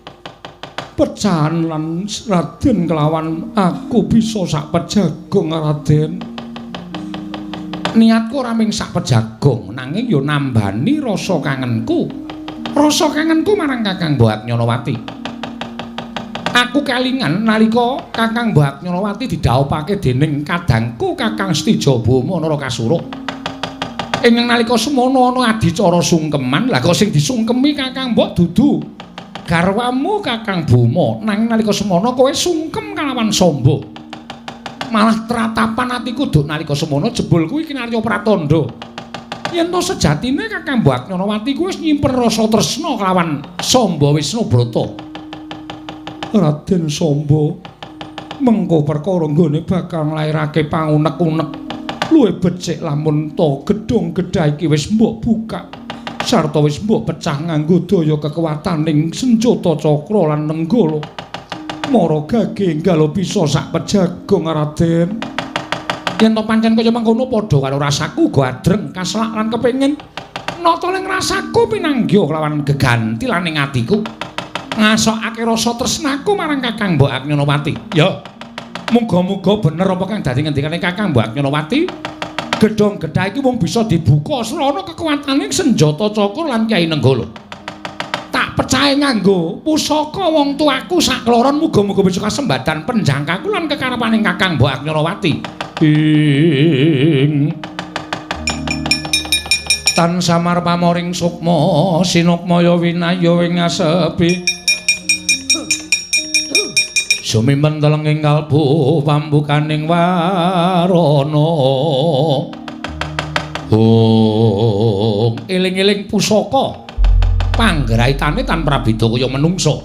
Pecahan lan Raden kelawan aku bisa sak pejagong Raden. Niatku ora mung sak pejagong, nanging ya nambani rasa kangenku. Rasa kangenku marang Kakang Mbok Aknyanawati. Aku kelingan nalika Kakang Mbok Aknyanawati didhaupake dening kadangku Kakang Setija Boma Narakasura. Ing nalika semono ana adicara sungkeman, lah kok sing disungkemi Kakang Mbok dudu garwamu Kakang Boma, nanging nalika semono kowe sungkem kalawan Samba. Malah tratapan atiku duk nalika semono jebul kuwi kinarya pratandha yen to sejatine Kakang Mbok Aknyanawati kuwi wis nyimpen rasa tresna kelawan Samba Wisnubrata. Raden Samba, mengko perkara nggone bakal nglairake pangunek-unek luwih becik lamun to gedhong gedhah iki wis mbok buka sarta wis mbok pecah nganggo daya kekuataning senjata cakra lan nenggala. Mara gage enggalo bisa sak pejagong Raden. Yen to pancen kaya mangkono padha karo rasaku uga adreng kaslak lan kepengin nata ning rasaku pinanggih kelawan gegantilaning atiku ngasokake rasa tresnaku marang Kakang Mbok Aknyanawati. Ya, muga-muga bener apa kang dadi ngendikane Kakang Mbok Aknyanawati. Gedhong gedhah iki mung bisa dibuka srana kekuatane senjata cakra lan Kyai Nenggala. Tak pecahe nganggo pusaka wong tuaku sakloron, muga-muga bisa kasembadan penjangkaku lan kekarepane Kakang Mbok Aknyanawati. Ing Tan samar pamoring sukma sinukmaya winaya ing asepi. Sumimpen telenging kalbu pambukaning warana. Oh, eling-eling pusaka panggraitane tan prabeda kaya menungsa.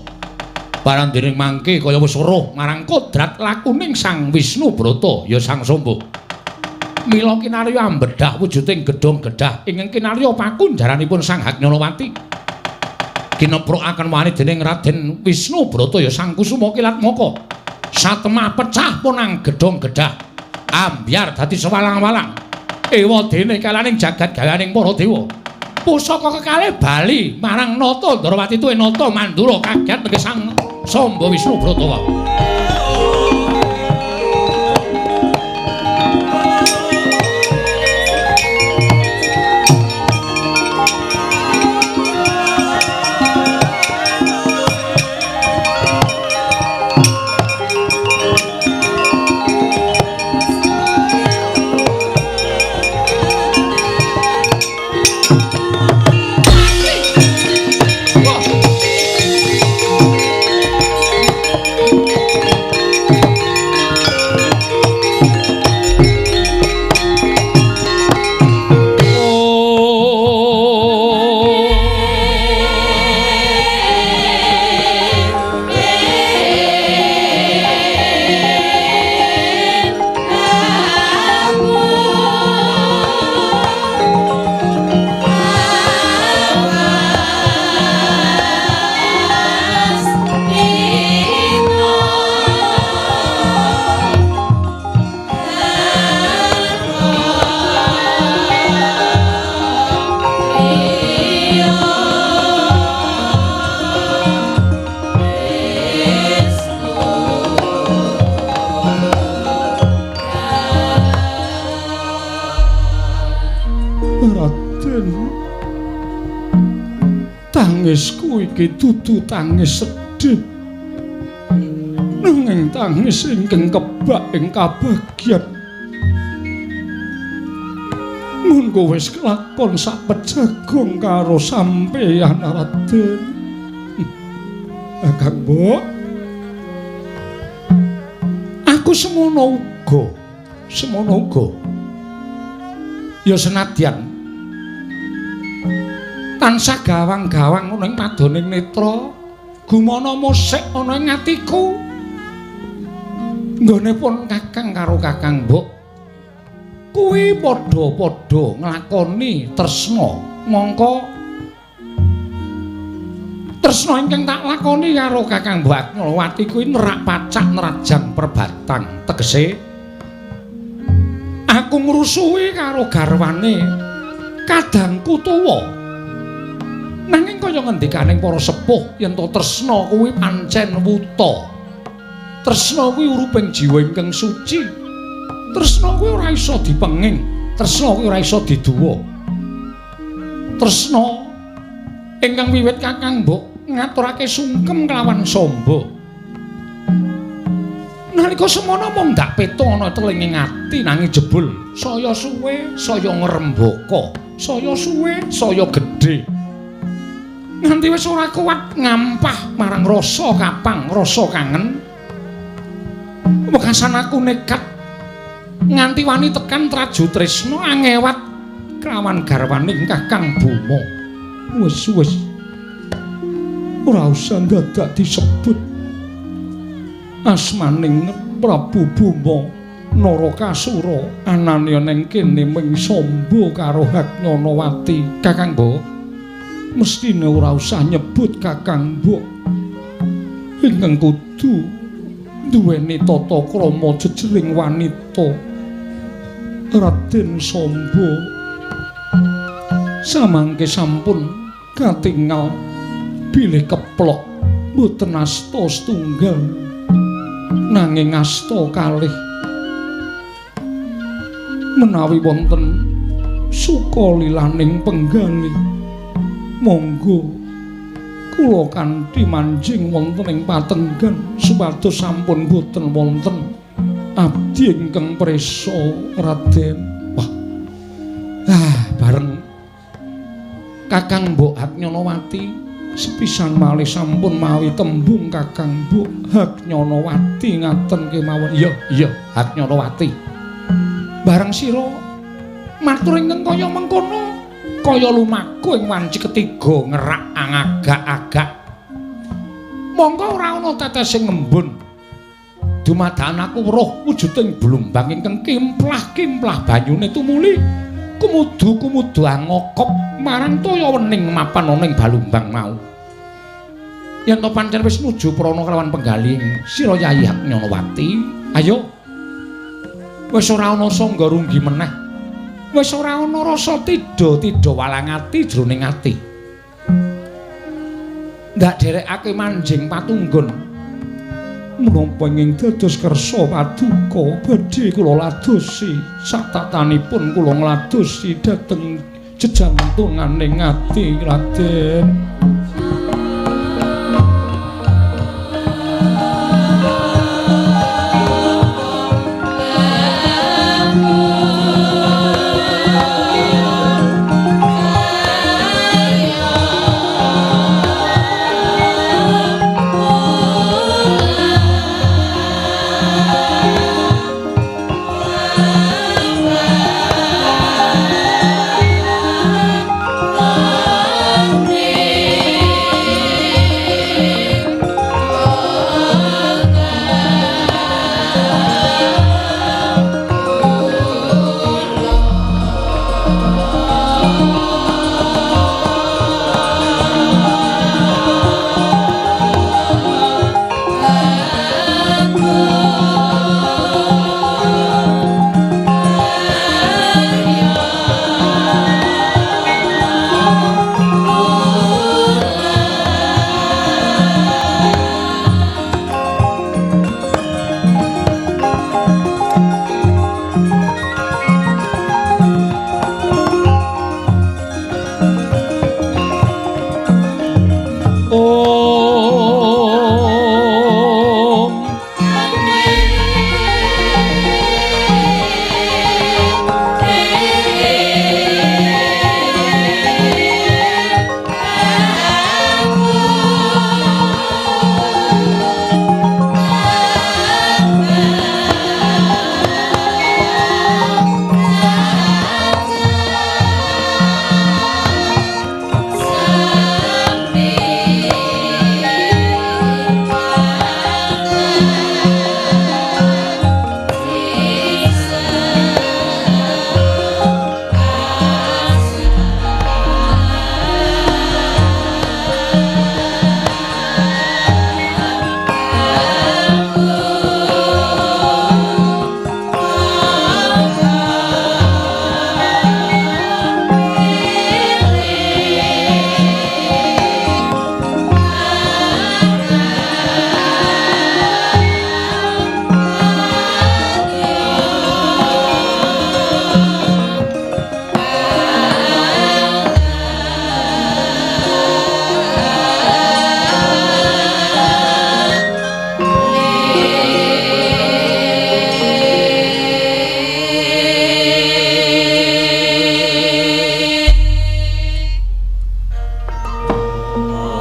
Barang dening mangke kaya wis weruh marang kodrat lakuning Sang Wisnu Brata ya Sang Samba. Mila kinarya ambedhah wujuding gedhong gedhah ingkang kinarya pakunjaranipun Sang Haknyanawati. Kineprukaken wani dening Raden Wisnu Brata ya Sang Kusuma Kilatmaka. Satemah pecah punang gedhong gedhah ambyar dadi sewalang-walang. Ewa dene kalaning jagat gawaning para dewa. Pusaka kekalih bali marang Nata Ndrawati tuwe Nata Mandura kaget nggih Sang Samba Wisnu Brata. Tangisku iki dudu tangis sedih, nanging tangis ingkang kebak ing kabagyan. Munggo wis kelakon sak pejagong karo sampeyan Raden. Kakang Mbok, aku semono uga, semono uga. Ya senadyan tansah gawang-gawang ana ing padoning netra, gumana musik ana ing atiku. Nggone pun kakang karo kakang mbok kuwi padha-padha nglakoni tresna. Mongko tresna ingkang tak lakoni karo kakang mbok Aknyalawati kuwi nerak pacak nerajang perbatang. Tegese aku ngrusuhi karo garwane kadangku tuwa. Nanging kaya ngendikaning para sepuh yen to tresna kuwi pancen wuta. Tresna kuwi uruping jiwa ingkang suci. Tresna kuwi ora iso dipenging, tresna kuwi ora iso diduwa. Tresna ingkang wiwit kakang mbok ngaturake sungkem kelawan Samba. Nalika semono mung ndak peto ana telinging ati nanging jebul saya suwe saya ngrembaka, saya suwe saya gedhe. Nganti wis ora kuat ngampah marang rasa kapang, rasa kangen. Wekasan aku nekat nganti wani tekan Traju Tresna angewat kelawan garwaning Kakang Boma. Wis wis ora usah dadak disebut asmaning Prabu Boma Narakasura anane ning kene ming Samba karo Haknyanawati. Kakang Mbok, mestine ora usah nyebut Kakang Mbok ingkang kudu duweni tata krama jejering wanita. Raden Samba samangke sampun katingal bilih keplok mboten asta setunggal nanging asta kalih. Menawi wonten suka lilaning penggalih, monggo kula kanthi manjing wonten ing patenggan supados sampun boten wonten abdi ingkang prisa Raden. Wah. Ah, bareng Kakang Mbok Haknyonowati sepisan malih sampun mawi tembung Kakang Mbok Haknyonowati ngaten kemawon. Iya, iya, Haknyonowati. Bareng sira matur ingkang kaya mengkono, kaya lumaku ing wanci ketiga ngerak angagak-agak. Monggo ora ana tetes sing ngembun. Dumadakan aku weruh wujuding blumbang ingkang kimplah-kimplah banyune tumuli kumudu-kumudu angokop marang toya wening mapan ana ing balumbang mau. Yen to pancen wis nuju prana kelawan penggalih sira Yayi Haknyonowati, ayo. Wis ora ana sangga runggi meneh. Wis ora ana rasa tidha-tidha walang ati jroning ati. Ndak dherekake manjing patunggon. Menapa ingkang dados kersa paduka badhe kula ladosi satatanipun kula ngladosi dhateng jejantunganing ati Raden.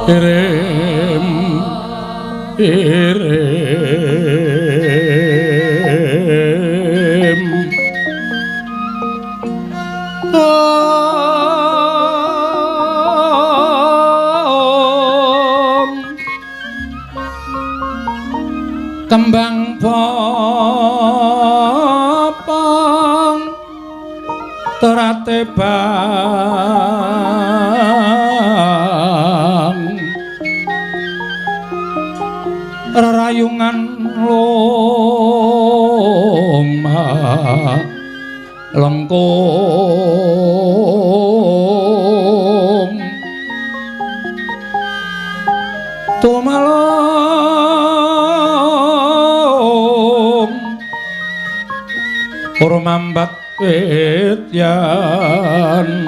Irim irim om kembang bopong terate bang rerayungan loma lengkung tumalung ora mambat wit yan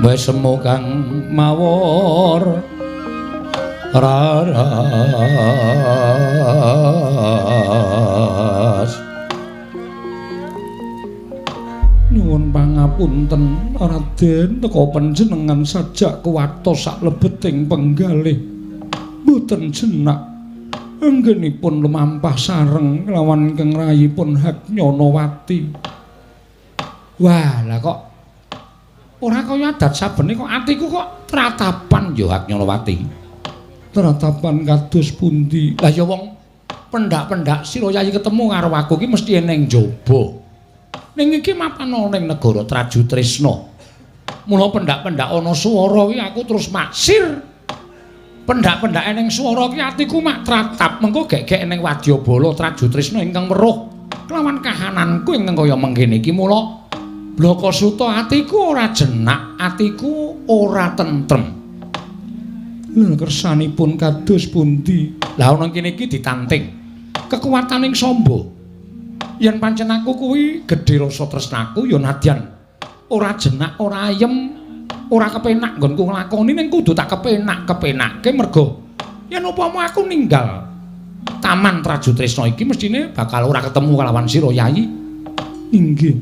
wis semu kang mawar raras. Pangapunten Raden, teka panjenengan sajak kuwatos saklebeting penggalih. Mboten jenak anggenipun lumampah sareng kelawan ingkang rayipun Haknyanawati. Wah, lah kok ora kaya adat sabene kok atiku kok tratapan ya Haknyanawati. Tratapan kados pundi? Lah ya wong pendak-pendak sira Yayi ketemu karo aku iki mesti ning njaba. Ning iki mapan ana ning negara Trajutrisna. Mula pendak-pendak ana swara iki aku terus maksir. Pendak-pendak ning swara iki atiku mak tratap, mengko gek-gek ning wadyabala Trajutrisna ingkang weruh kelawan kahananku ingkang kaya mengkene iki. Mula Blakasuta atiku ora jenak, atiku ora tentrem. Lha kersanipun kados pundi? Lah ana kene iki ditanting kekuwataning Samba. Yen pancen aku kuwi gedhe rasa tresnaku ya nadyan ora jenak, ora ayem, ora kepenak nggonku nglakoni, ning kudu tak kepenak-kepenakke mergo yen upama aku ninggal Taman Trajutrisna iki mestine bakal ora ketemu kalawan sira Yayi. Inggih.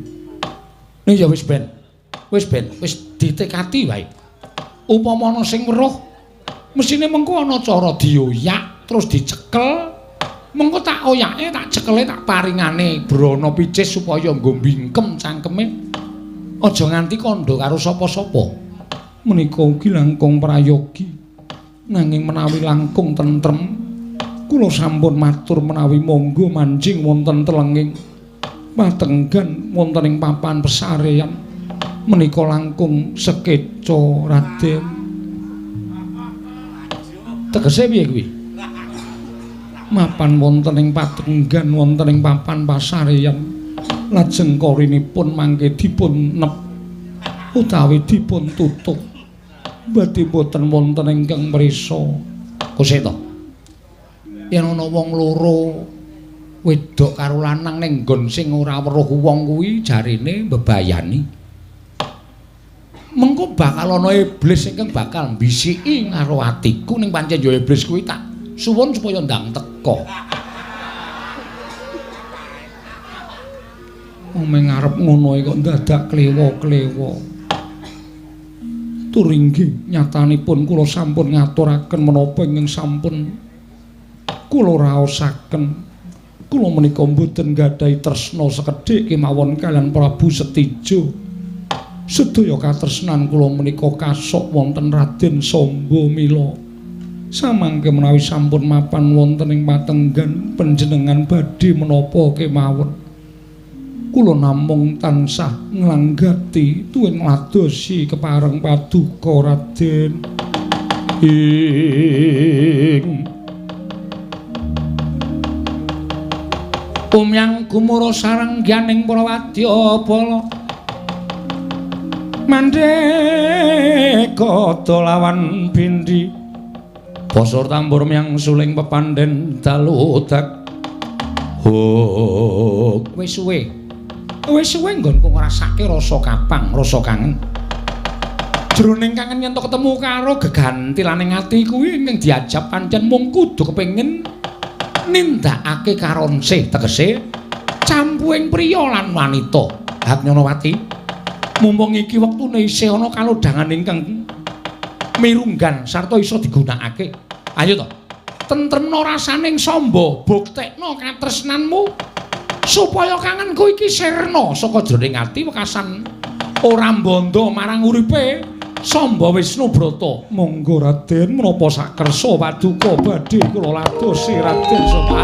Ning ya wis ben. Wis ben, wis ditekati wae. Upama ana sing weruh mestine mengko ana cara dioyak terus dicekel. Mengko tak oyake, tak cekele, tak paringane brana picis supaya nggo bingkem cangkeme. Aja nganti kandha karo sapa-sapa. Menika ugi langkung prayogi. Nanging menawi langkung tentrem, kula sampun matur menawi monggo manjing wonten telenging patenggan wonten ing papan pesarean. Menika langkung sekeca Raden. Tegese piye kuwi? Mapan wonten ing patenggan wonten ing papan pasarean, lajeng korinipun mangke dipun nep utawi dipun tutup, badhe boten wonten ingkang mrisa. Kuseta, yen ana wong loro wedok karo lanang ning nggon sing ora weruh wong kuwi jarine mbebayani, mengko bakal ana iblis ingkang bakal mbisiki karo atiku. Ning pancen ya iblis kuwi tak suwun supaya ndang teka. Omeng arep ngono kok dadak klewa-klewa. Tur inggih nyatanipun kula sampun ngaturaken menapa ingkang sampun kula raosaken. Kula menika mboten gadhahi tresna sekedhik kemawon kaliyan Prabu Setijo. Sedaya katresnan kula menika kasok wonten Raden Samba. Mila samangke menawi sampun mapan wonten ing patenggan panjenengan badhe menapa kemawon, kula namung tansah nglanggati tuwin ngladosi kepareng paduka Raden. Ing umyang gumura sarengganing para wadyabala mandeka lawan bindi bosor tambur myang suling pepandhen dalu dak. Huk wis suwe. Wis suwe nggonku ngrasake rasa kapang, rasa kangen. Jroning kangen yen to ketemu karo gegantilaning ati kuwi ingkang diajab pancen mung kudu kepengin nindakake karonsih, tegese campuhing priya lan wanita. Haknyanawati, mumpung iki wektune isih ana kalodhangan ingkang mirunggan sarta iso digunakake. Ayo to, tentremno rasaning Samba, buktekno katresnanmu supaya kangenku iki sirna saka jroning ati wekasan ora mbondo marang uripe Samba Wisnubrata. Monggo Raden, menapa sakersa paduka badhe kula ladosi Raden Samba.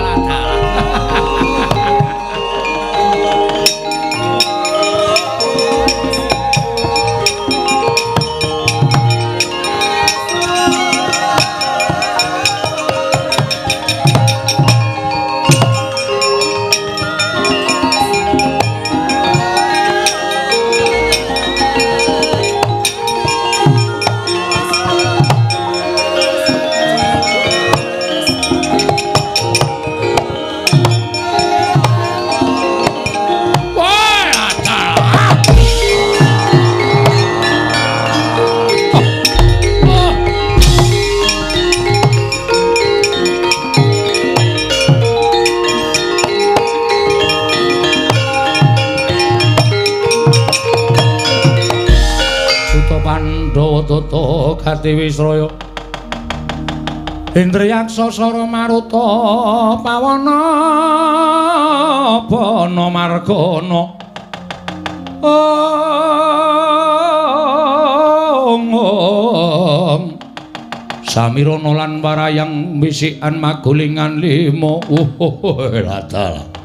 jagate Wisraya. Indriyaksa Sara Maruta pawana bana margana. Ong Samirana lan warayang wisikan magulingan lima. Ladalah.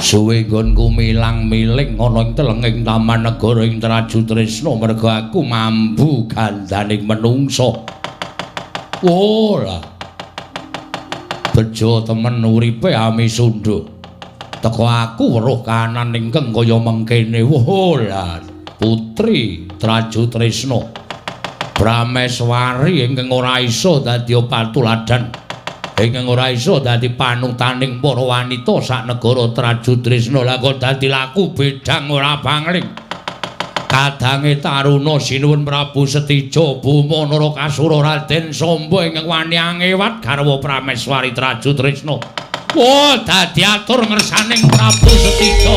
Suwe nggonku milang-miling ana ing telenging taman negara ing Traju Tresna merga aku mambu gandaning menungsa. Ora. Bejo temen uripe Ami Sunda. Teko aku weruh kahanan ingkang kaya mengkene. Ora, putri Traju Tresna. Prameswari ingkang ora iso dadi patuladan. Ingkang ora iso dadi panutaning para wanita sak negara Traju Tresna lah kok dadi laku bedang ora pangling. Kadange taruna sinuwun Prabu Setija Buma Narakasura Raden Samba ingkang wani angewat garwa Prameswari Traju Tresna. Wah, dadi atur ngersaning Prabu Setija.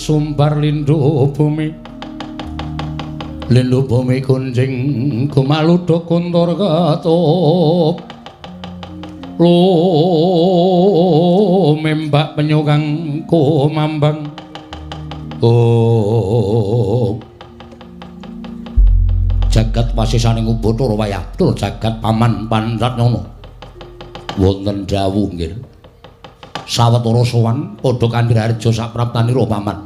Sumbar lindu bumi, lindu bumi kunjing kumaluduk kuntur ketup lumembak penyu kang kumambang. Oh, jagat wasisaning Ubathara wayah tur jagat paman Pandratnana wonten dawuh nggih. Sawetara sowan padha kandhiraharja sapraptanira paman.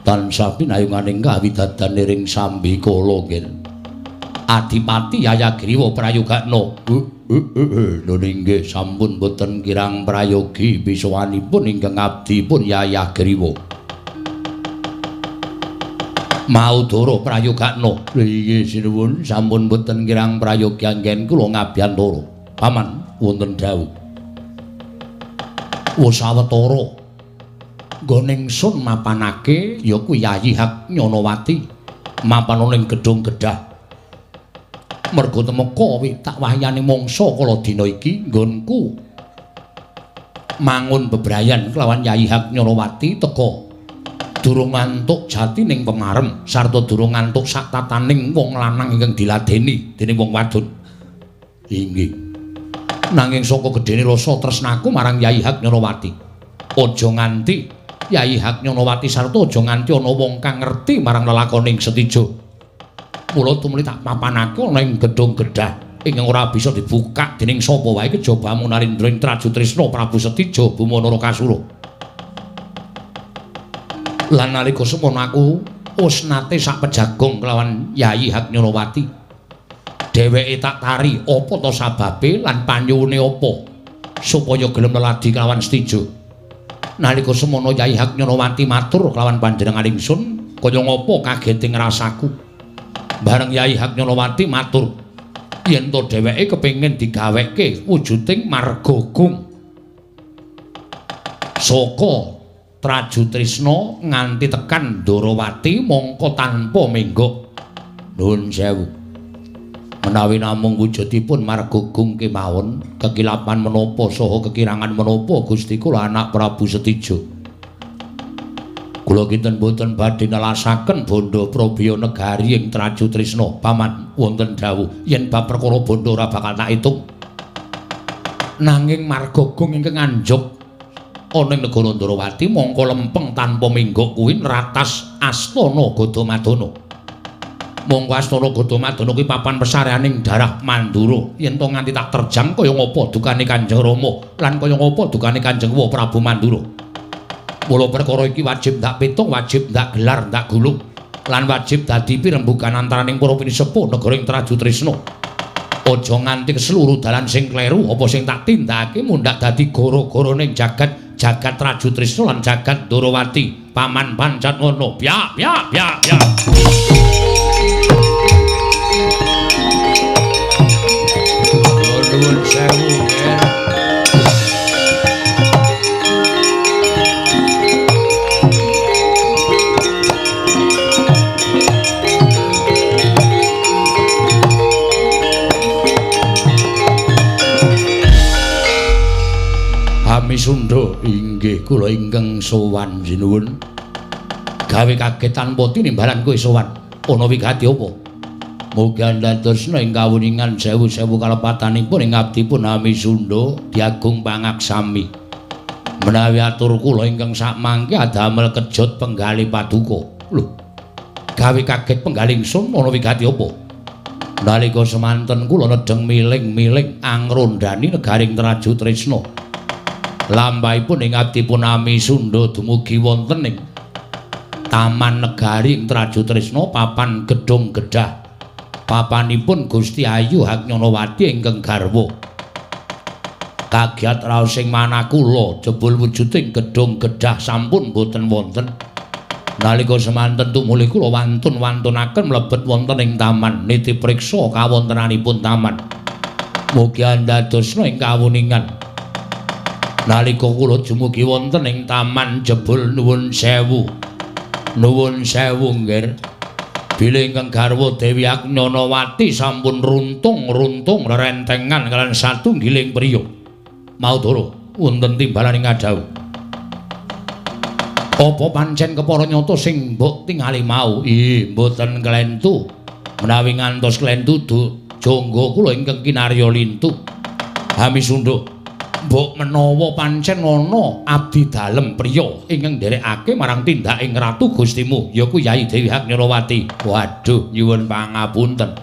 Tansah pinayunganing kawidadan ing sambikala nggih. Adipati Yayagriwa prayogakna. Lho inggih sampun boten kirang prayogi pisowanipun ingkang abdipun Yayagriwa. Maudara prayogakna. Lho inggih sinuwun sampun boten kirang prayogi anggen kula ngabiyantara. Paman wonten dawuh. Wis sawetara nggone ingsun mapanake ya kuwi Yayi Hak Nyanawati mapan ning gedhong gedhah. Merga temeka wi tak wahyane mangsa kala dina iki nggonku Mangun bebrayan kelawan Yayi Haknyanawati teka durung ngantuk jatining pemarem sarta durung ngantuk sak tataning wong lanang ingkang diladeni dening wong wadon. Inggih. Nanging saka gedene rasa tresnaku marang Yayi Haknyanawati, aja nganti Yayi Haknyanawati sarta aja nganti ana wong kang ngerti marang lelakoning Setija. Mula tumuli tak papanake ana ing gedhong gedhah ingkang ora bisa dibuka dening sapa wae kejaba amung Narendra ing Trajutrisna Prabu Setija Buma Narakasura. Lan nalika semono aku wis nate sak pejagong kelawan Yayi Haknyanawati. Dheweke tak tari apa ta sababe lan panyuwune apa supaya gelem leladi kelawan Setija. Nalika semono Yayi Haknyanawati matur kelawan panjenengan ingsun kaya ngapa kagete ngrasaku. Bareng Yayi Haknyanawati matur yen to dheweke kepengin digaweke wujuding marga gung saka Trajutrisna nganti tekan Ndorowati mongko tanpa menggok. Nuwun sewu. Menawi namung wujudipun marga gung kemawon, kekilapan menapa saha kekirangan menapa Gusti kula anak Prabu Setija. Kula kinten boten badhe nelasaken bondo prabiya negari ing Trajutrisna. Paman wonten dawuh yen bab perkara bondo ora bakal tak itung. Nanging marga gung ingkang anjuk ana ing negara Ndorowati mongko lempeng tanpa menggok kuwi nratas Astana Gadamadana. Mongko Astana Gadamadana kuwi papan pesareaning darah Mandura. Yen to nganti tak terjang kaya ngapa dukane Kanjeng Rama lan kaya ngapa dukane Kanjeng Wa Prabu Mandura. Mula perkara iki wajib ndak pitung, wajib ndak gelar, ndak gulung lan wajib dadi pirembugan antaraning para pinisepuh negara ing Trajutrisna. Aja nganti seluruh dalan sing kleru apa sing tak tindakake mundhak dadi gara-gara ning jagat jagat Trajutrisna lan jagat Ndorowati. Paman pancat ngono. Byak byak byak byak. Nuwun sewu. Amisunda inggih kula ingkang sowan sinuwun. Gawe kaget tanpa tinimbalan kowe sowan. Ana wigati apa? Mugi andadosna ing kawuningan sewu-sewu kalepatanipun ing abdipun Amisunda diagung pangaksami. Menawi atur kula ingkang sakmangke adamel kejot penggalih paduka. Lho. Gawe kaget penggalih ingsun ana wigati apa? Nalika semanten kula nedheng miling-miling angrondani negaring Trajutrisna. Lampahipun ing abdipun Amisunda dumugi wonten ing Taman Negari ing Trajutrisna papan Gedhong Gedhah. Papanipun Gusti Ayu Haknyanawati ingkang garwa. Kagiat raos ing manah kula jebul wujuding Gedhong Gedhah sampun boten wonten. Nalika semanten tumuli kula wantun-wantunaken mlebet wonten ing taman niti priksa kawontenanipun taman. Mugi andadosna ing kawuningan. Nalika kula dumugi wonten ing taman jebul nuwun sewu. Nuwun sewu nggih. Bilih ingkang garwa Dewi Haknyanawati sampun runtung-runtung rerentengan kaliyan satunggiling priya. Maudara wonten timbalan ing ngadhawuh. Apa pancen kepara nyata sing mbok tingali mau? Ih, mboten klentu. Menawi ngantos klentu jangga kula ingkang kinarya lintu. Amisunda, mbok menawa pancen ana abdi dalem priya ingkang nderekake marang tindaking ratu Gustimu ya kuwi Yayi Dewi Haknyanawati. Waduh, nyuwun pangapunten.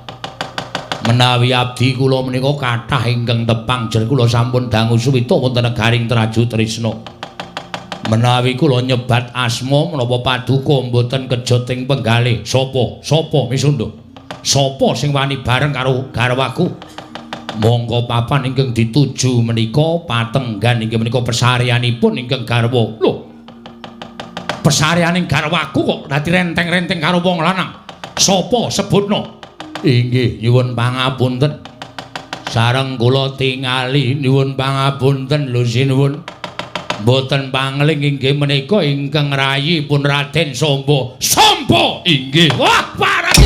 Menawi abdi kula menika kathah ingkang tepang jer kula sampun dangu suwita wonten negaring Trajutrisna. Menawi kula nyebat asma menapa paduka mboten kejot ing penggalih. Sapa? Sapa Misunda? Sapa sing wani bareng karo garwaku? Monggo papan ingkang dituju menika patenggan inggih menika pesareanipun ingkang garwa. Lho. Pesareaning garwaku kok dadi renteng-renteng karo wong lanang. Sapa sebutno? Inggih, nyuwun pangapunten. Sareng kula tingali nyuwun pangapunten lho sinuwun. Mboten pangling inggih menika ingkang rayi pun Raden Sombo. Sombo inggih. Wah, parah.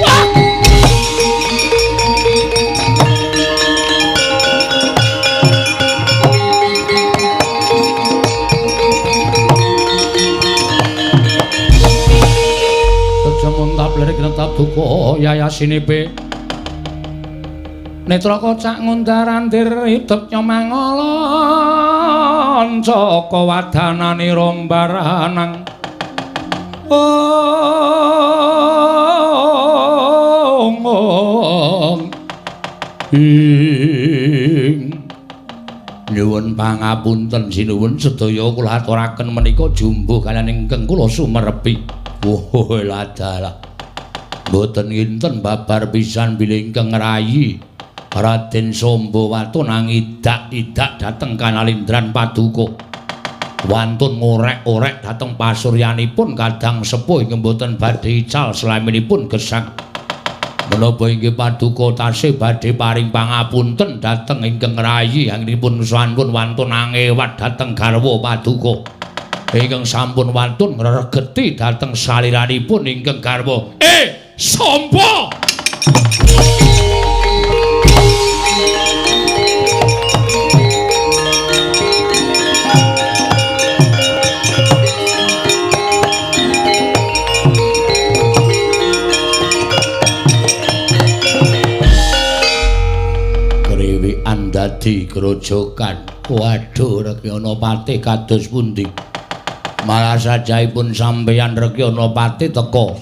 Wah. Jemuntap lirik netap duka yayasinipe netra kocak ngundarandir idep nyomangala caka wadanane rombaranang ong ing nyuwun pangapunten sinuwun sedaya kula aturaken menika jumbuh kaliyan ingkang kula sumerepi. Wah, ladalah. Mboten kinten babar pisan bilih ingkang ngrayi Raden Samba Watun angidak-idak dhateng kanalindran paduka. Wantun ngorek-orek dhateng pasuryanipun kadang sepuh ingkang mboten badhe ical slaminipun gesang. Menapa inggih paduka tasih badhe paring pangapunten dhateng ingkang ngrayi anggenipun sampun wantun angewat dhateng garwa paduka. Ingkang sampun wantun ngregeti dhateng saliranipun ingkang garwa. Samba! Kriwikan dadi grojokan. Waduh, Rekyana Patih kados pundi? Malah sajaipun sampeyan Rekyana Patih teka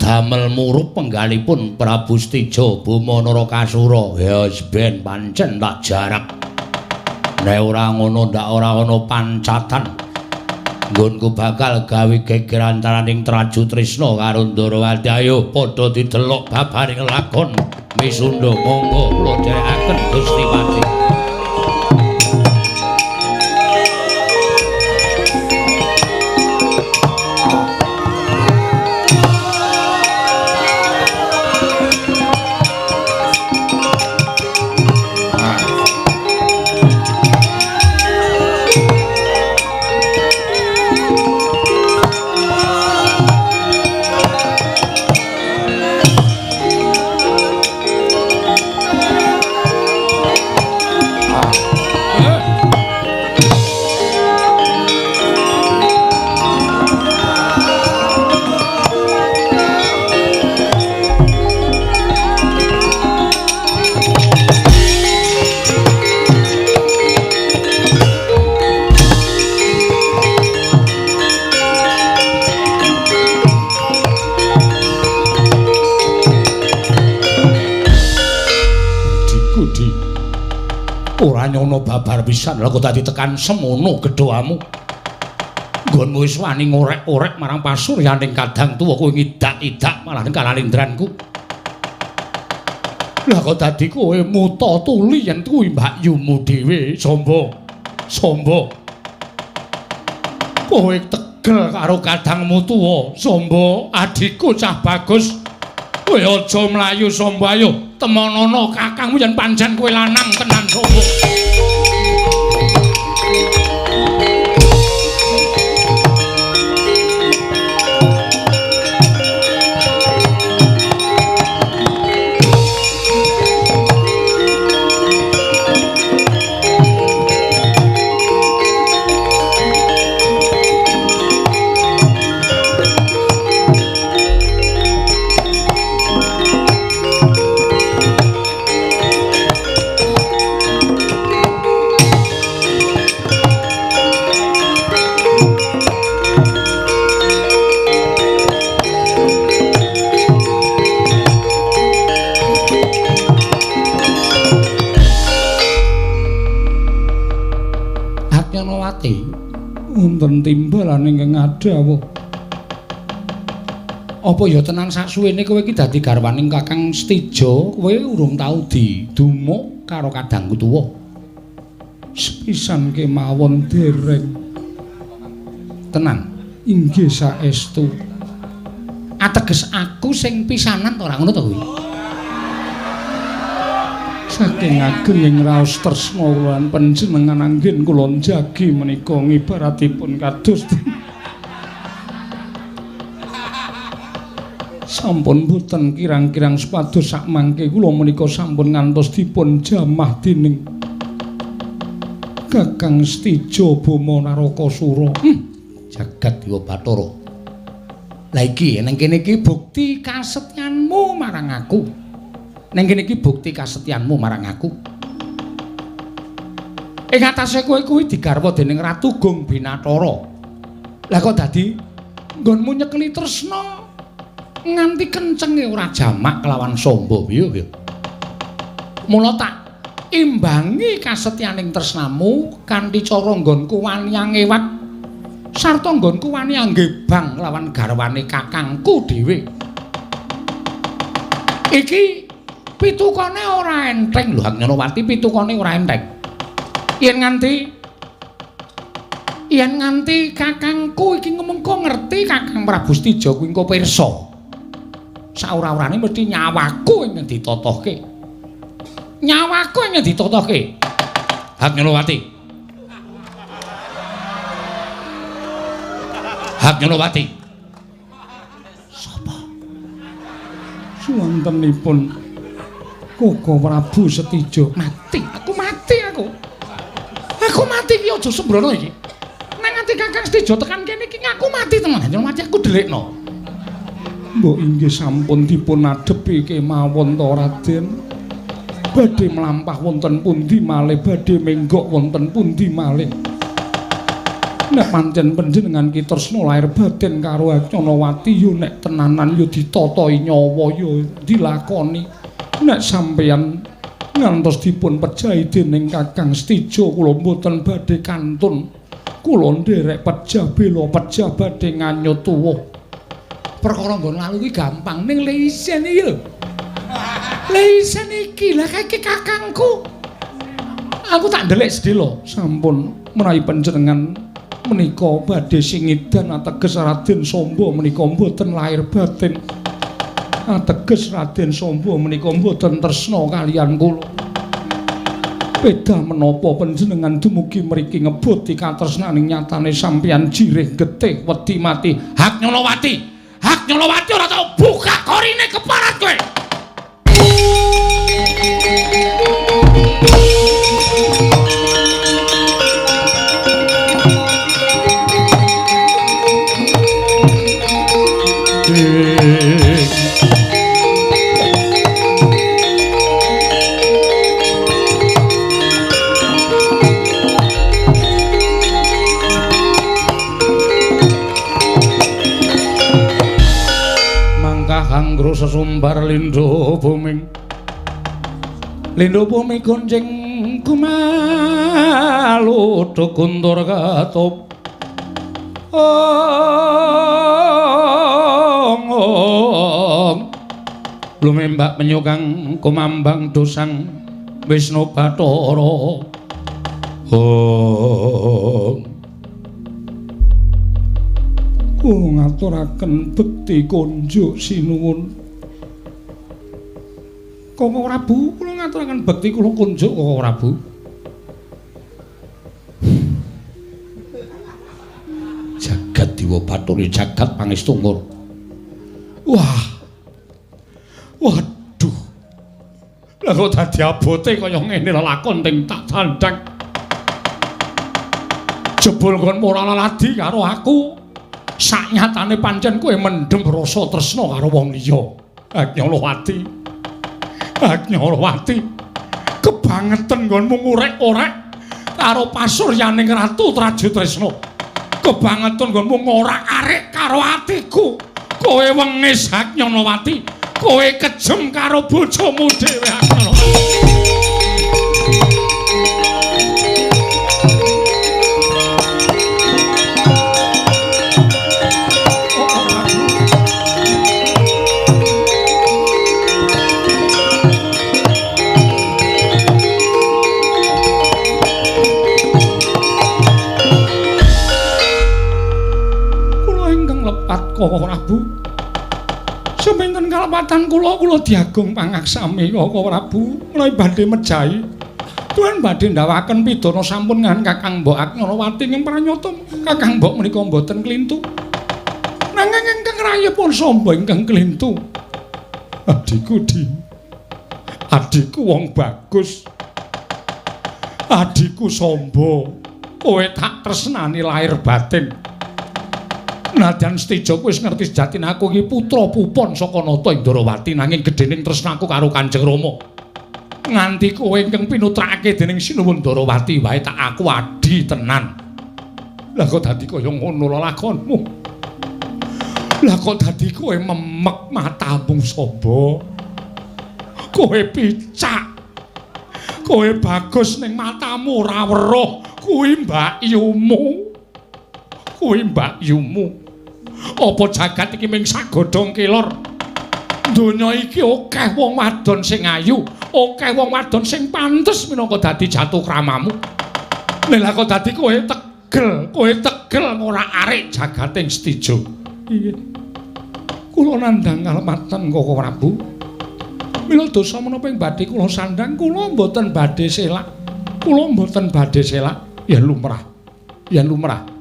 damel murup penggalipun Prabu Stija Boma Narakasura. Ya wis ben pancen tak jarak. Nek ora ngono ndak ora ana pancatan. Nggonku bakal gawe geger antaraning Traju Trisna karo Ndarawati. Ayo padha didelok babaring lakon Misunda. Monggo kula dherekaken Gusti Patih. Ora nyono babar pisan lha kok dadi tekan semono gedhamu. Nggonmu wis wani ngorek-orek marang pasuryaning kadang tuwa kowe ngidak-idak malah ning kalalindranku. Lah kok dadi kowe muta tuli yen kuwi mbakyumu dhewe, Samba. Samba. Kowe tegel karo kadangmu tuwa, Samba, adhiku cah bagus. Kowe aja mlayu Samba, ayo temonono kakangmu yen pancen kowe lanang tenan Samba. Wonten timbalan ingkang ngadhawuh. Apa ya tenan saksuwene kowe iki dadi garwaning Kakang Stija, kowe urung tau didumuk karo kadangku tuwa? Sepisan kemawon dereng. Tenan, inggih saestu. Ateges aku sing pisanan to ora ngono to kuwi? Saking ageng raos tresna kula lan panjenengan anggen kula njagi menika ngibaratipun kados sampun boten kirang-kirang supados sakmangke kula menika sampun ngantos dipun jamah dening Kakang Stija Boma Narakasura. Jagat Dewa Bathara. Lah iki ning kene iki bukti kasetyanmu marang aku. Ning kene iki bukti kasetyanmu marang aku. Ing atase kowe kuwi digarwa dening Ratu Gong Binatara. Lah kok dadi nggonmu nyekeli tresna nganti kencenge ora jamak kelawan Samba piye piye. Mula tak imbangi kasetyaning tresnamu kanthi cara nggonku wani angewat sarta nggonku wani anggebang lawan garwane kakangku dhewe. Iki pitukane ora enteng lho Haknyanawati, pitukane ora enteng. Yen nganti kakangku iki mengko ngerti Kakang Prabu Setija kuwi engko pirsa. Saora-orane mesti nyawaku ingkang ditotohke. Nyawaku ingkang ditotohke. Haknyanawati. Haknyanawati. Sapa? Suwantenipun Koko Prabu Setija. Mati, aku mati aku. Aku mati iki aja sembrono iki. Nek nganti Kakang Setija tekan kene iki aku mati tenan. Mati aku delikno. Mbok inggih sampun dipun adhepi kemawon to Raden. Badhe mlampah wonten pundi malih, badhe menggok wonten pundi malih. Nek pancen panjenengan ki tresna lair batin karo Haknyanawati yo nek tenanan yo ditatahi nyawa yo dilakoni. Nek sampeyan ngantos dipun pejahi dening Kakang Setija kula mboten badhe kantun. Kula nderek pejah bela pejah badhe nganyut tuwuh. Perkara nggon lalu kuwi gampang ning lisen iki lho. Lisen iki lah iki kakangku. Aku tak ndelik sedhela. Sampun menawi panjenengan menika badhe singidan ateges Raden Samba menika mboten lahir batin. Ateges Raden Samba menika mboten tresna kaliyan kula. Beda menapa panjenengan dumugi mriki ngeboti katresnaning nyatane sampeyan jirih getih wedi mati. Haknyanawati. Haknyanawati ora tau buka korine keparat kowe. Anggro sesumbar lindho bumi. Lindho bumi gonceng kumalu guntur ketup. Ong ong. Lumembak penyukang kumambang dosang Wisnu Bathara. Ong. Kula ngaturaken bekti kunjuk sinuwun. Koko Prabu, kula ngaturaken bekti kula kunjuk Koko Prabu. Jagat Dewa Bathara jagat pangestu. Wah. Waduh. Lah kok dadi abote kaya ngene lelakon ting tak sandhang. Jebul kon ora laladi karo aku. Saknyatane pancen kowe mendhem rasa tresna karo wong liya. Haknyanawati. Haknyanawati. Kebangetan nggonmu ngorek-orek karo pasuryaning Ratu Trajutresna. Kebangetan nggonmu ngorak-arik karo atiku. Kowe wengis Haknyanawati. Kowe kejem karo bojomu dhewe Haknyanawati. Koko Prabu. Seminten kalepatan kula, kula diagung pangaksami Koko Prabu menawi badhe mejahi. Tuan badhe ndawaken pidana sampun ngan Kakang Mbok Haknyanawati ing pranyata Kakang Mbok menika mboten klintu. Nanging ingkang rayipun Samba ingkang klintu. Adhiku di. Adhiku wong bagus. Adhiku Samba, kowe tak tresnani lahir batin. Nadyan Setijo wis ngerti sejatine aku iki putra pupon saka Nata ing Ndorowati nanging gedhening tresnaku karo Kanjeng Rama. Nganti kowe ingkang pinutrakake dening Sinuwun Ndorowati wae tak aku adi tenan. Lah kok dadi kaya ngono lelakonmu? Lah kok dadi kowe memek matamu Samba? Kowe picak. Kowe bagus ning matamu ora weruh kuwi mbakyumu. Kuwi mbakyumu. Apa jagat iki mung sagodhong kelor? Donya iki akeh wong wadon sing ayu, akeh wong wadon sing pantes minangka dadi jatuh kramamu. Nek kok dadi kowe tegel ngorak-arik jagating Setijo. Inggih. Kula nandhang kalepatan Koko Prabu. Mila dosa menapa ing badhe kula sandhang kula mboten badhe selak. Kula mboten badhe selak. Yen lumrah. Yen lumrah.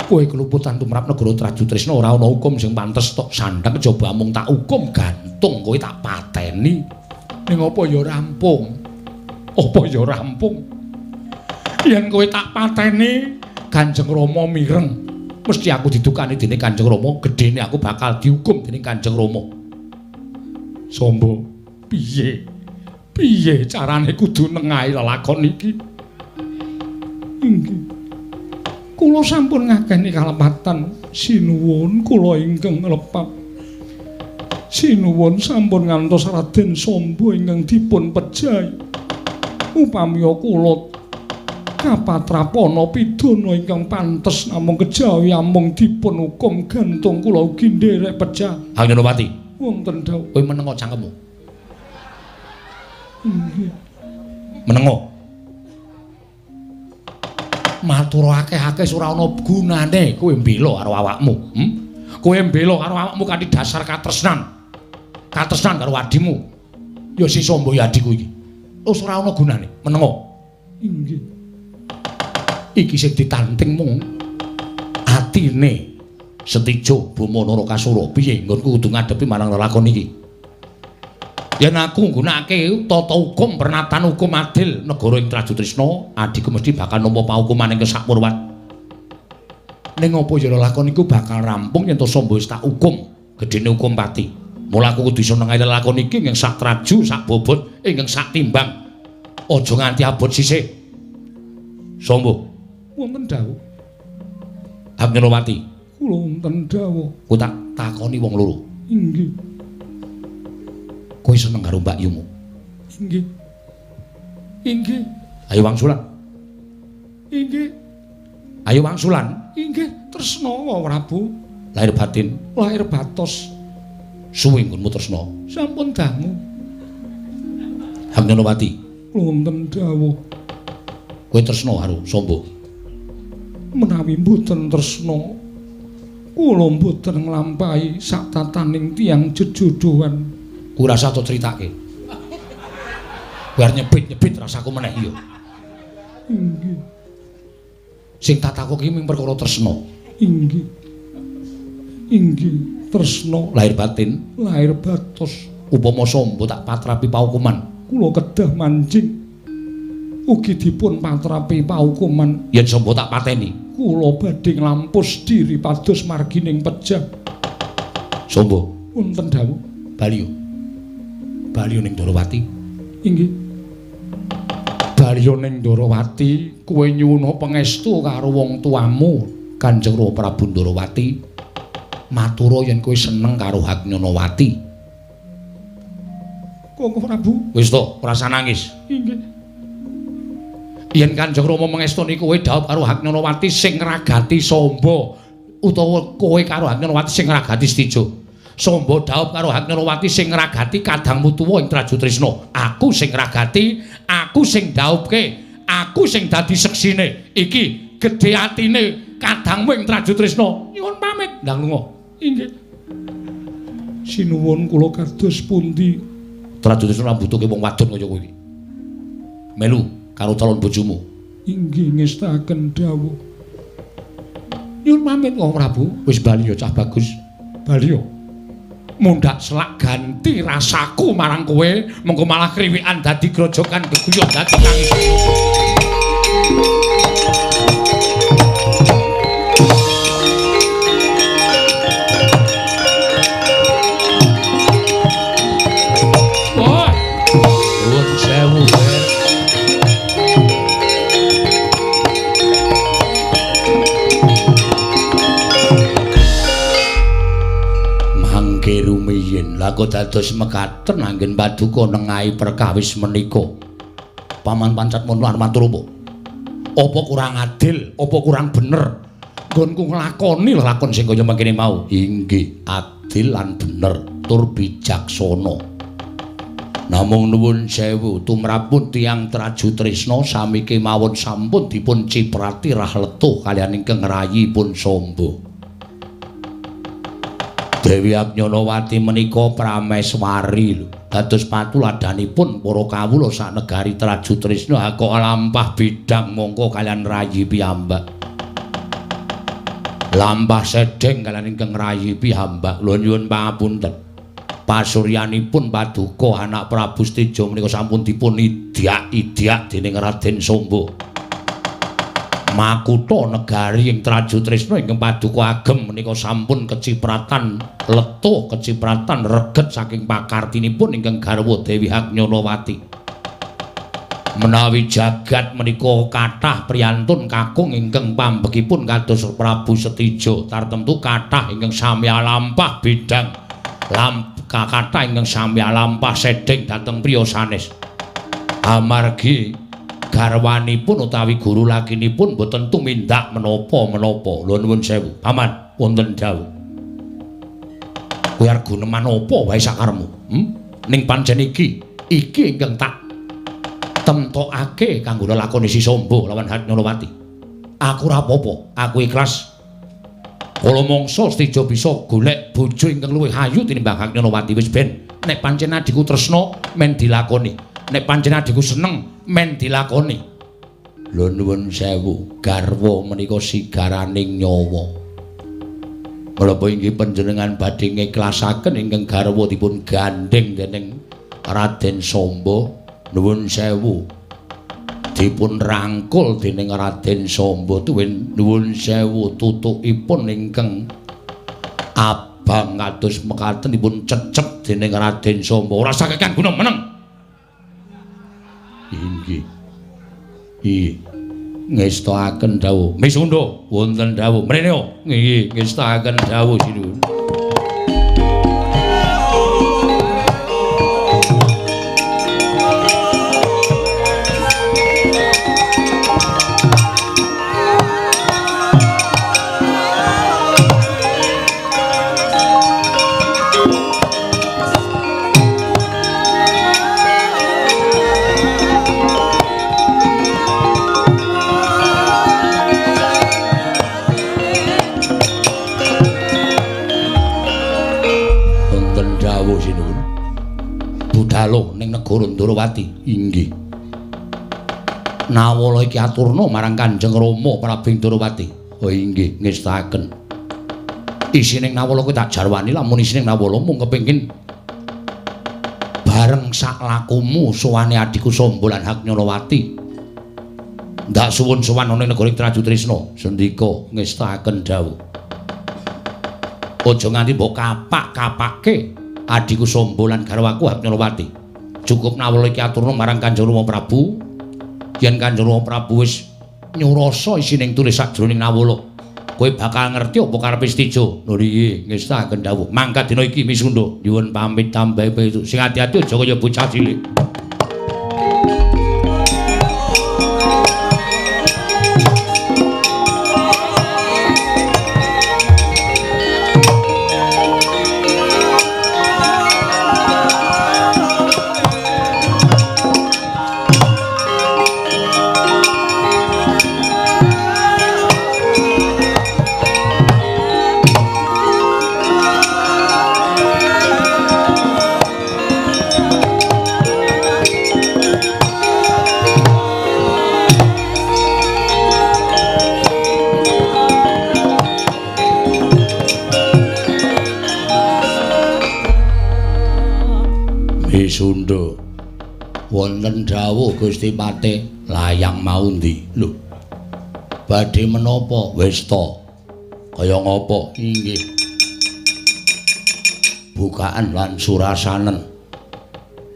Kowe keluputan tumrap negara Trajutrisna ora ana hukum sing pantes tok sandhang kejaba amung tak hukum gantung kowe tak pateni. Ning apa ya rampung? Apa ya rampung? Yen kowe tak pateni, Kanjeng Rama mireng. Mesti aku didukani dening Kanjeng Rama, gedhene aku bakal dihukum dening Kanjeng Rama. Samba, piye? Piye carane kudu nengahi lelakon iki? Inggih. Kula sampun ngakeni kalepatan sinuwun kula ingkang lepat. Sinuwun sampun ngantos Raden Samba ingkang dipun pejahi. Upami kula kapatrapana pidana ingkang pantes namung kejawi amung dipun hukum gantung kula ugi nderek pejah. Hanyanowati, wonten dawuh. Kowe menengo cangkemmu. Inggih. Menengo. Matur akeh-akeh ora ana gunane kowe mbela karo awakmu. Kowe mbela karo awakmu kanthi dasar katresnan. Katresnan karo adimu. Ya si Samba ya adikku iki. Wis ora ana gunane, menengo. Inggih. Iki sing ditanting mung atine Setijo Bama Narakasura. Piye nggonku kudu ngadepi marang lelakon iki? Yen aku nggunakake tata hukum pernatan hukum adil negara ing Trajutrisna, adikku mesti bakal nampa paukuman ing Sakpurwat. Ning apa ya lelakon iku bakal rampung yen to Samba wis tak hukum, gedene hukum pati. Mula aku kudu iso nengahi lelakon iki ing sak traju, sak bobot, ing sak timbang. Aja nganti abot sisih. Samba, wonten dawuh. Hanyanowati, kula wonten dawuh. Ku tak takoni wong loro. Inggih. Kowe seneng karo mbakyumu? Inggih. Inggih. Ayo wangsulan. Inggih. Ayo wangsulan. Inggih, tresna Prabu. Lahir batin, lahir batos. Suwe nggonmu tresna. Sampun dangu. Hanyanowati, wonten dawuh. Kowe tresna karo Samba? Menawi mboten tresna, kula mboten nglampahi sak tataning tiyang jejodohan. Ku rasa to critake. Biar nyebit-nyebit rasaku meneh iya. Inggih. Sing tak takoki mung perkara tresna. Inggih. Inggih, tresna lahir batin, lahir batos. Upama Samba tak patrapi paukuman, kula kedah manjing. Ugi dipun patrapi paukuman. Yen Samba tak pateni, kula badhe nglampus diri pados margining pejah. Samba, wonten dawuh. Baliyo. Baliyo ning Ndorowati. Inggih. Baliyo ning Ndorowati, kowe nyuwuna pangestu karo wong tuamu, Kanjeng Rama Prabu Ndorowati. Matura yen kowe seneng karo Hanyanowati. Koko Prabu, wis to, ora usah nangis. Inggih. Yen Kanjeng Rama mangestoni kowe dhaup karo Hanyanowati sing ngragati Samba utawa kowe karo Hanyanowati sing ngragati Setijo. Samba dhaup karo Hanyanowati sing ngragati kadangmu tuwa ing Trajutrisna. Aku sing ngragati, aku sing dhaupke, aku sing dadi seksine. Iki gedhe atine kadangmu ing Trajutrisna. Nyuwun pamit, ndang lunga. Inggih. Sinuwun kula kados pundi? Trajutrisna mbutuhke wong wadon kaya kowe iki. Melu karo calon bojomu. Inggih ngestakaken dawuh. Nyuwun pamit Kang Prabu. Wis bali ya cah bagus. Bali ya. Mundhak selak ganti rasaku marang kowe, mengko malah kriwikan dadi grojogan geguyon dadi tangis. Mangke rumiyin lha kok dados mekaten anggen paduka nengahi perkawis menika. Paman Pancat mun matur apa? Apa kurang adil, apa kurang bener? Nggonku nglakoni lelakon sing kaya mangkene mau. Inggih, adil lan bener tur bijaksana. Namung nuwun sewu tumrapun tiyang Traju Tresna sami kemawon sampun dipun ciprati rah letuh kaliyan ingkang rayipun Samba. Dewi Agnyanawati menika prameswari lho. Dados patuladanipun para kawula sak negari Traju Tresna kok lampah bidang mongko kaliyan rayi piyambak. Lampah sedeng kaliyan ingkang rayi piyambak. Lho nyuwun pangapunten. Pasuryanipun paduka anak Prabu Setija menika sampun dipun idyak-idyak dening Raden Samba. Makutha negari ing Traju Tresna ingkang paduka agem menika sampun kecipratan letuh, kecipratan reget saking pakartinipun ingkang garwa Dewi Agnyanawati. Menawi jagat menika kathah priyantun kakung ingkang pambekipun kados Prabu Setija, tartemtu kathah ingkang sami alampah bidang kathah ingkang sami alampah sedeng dhateng priya sanes. Amargi garwanipun utawi guru lakinipun boten tumindak menapa-menapa. Lho nuwun sewu, paman, wonten dawuh. Kowe arep guneman apa wae sakaremu? Ning pancen iki ingkang tak temtokake kanggo lelakone Si Samba lawan Agnyanawati. Aku ora apa-apa, aku ikhlas. Kala mangsa Setija bisa golek bojo ingkang luwih ayu tinimbang Agnyanawati wis ben. Nek pancen adhiku tresna men dilakoni. Nek pancen adhiku seneng men dilakoni. Lho nuwun sewu, garwa menika sigaraning nyawa. Menapa inggih panjenengan badhe ngiklasaken ingkang garwa dipun gandheng dening Raden Samba? Nuwun sewu. Dipun rangkul dening Raden Samba tuwin nuwun sewu tutukipun ingkang abang kados mekaten dipun cecep dening Raden Samba. Ora saged kanggo meneng. Inggih. Nggih. Ngestakaken dawuh. Misunda wonten dawuh. Mrene yo. Nggih, ngestakaken dawuh sinuwun. Ning negara Ndorowati. Inggih. Nawala iki aturna marang Kanjeng Rama Prabu Ndorowati. Oh inggih, ngestakaken. Isining nawala kuwi tak jarwani, lamun isining nawala mung kepengin bareng sak lakumu sowane adhiku Samba lan Agnyanawati. Ndak suwun-suwan ana ing negara Traju Tresna. Sendika ngestakaken dawuh. Aja nganti mbok kapak-kapake adhiku Samba lan garwaku Agnyanawati. Cukup nawala iki aturna marang Kanjeng Rama Prabu. Yen Kanjeng Rama Prabu wis nyurasa isining tulis sajroning nawala, kowe bakal ngerti apa karepe Setija. Lho nggih, ngestakaken dawuh. Mangkat dina iki Misunda, nyuwun pamit tambahi pitu. Sing ati-ati aja kaya bocah cilik. Sunda wonten dawuh Gusti Patih layang mau ndi lho badhe menapa wis ta kaya ngapa inggih bukaan lan surasanen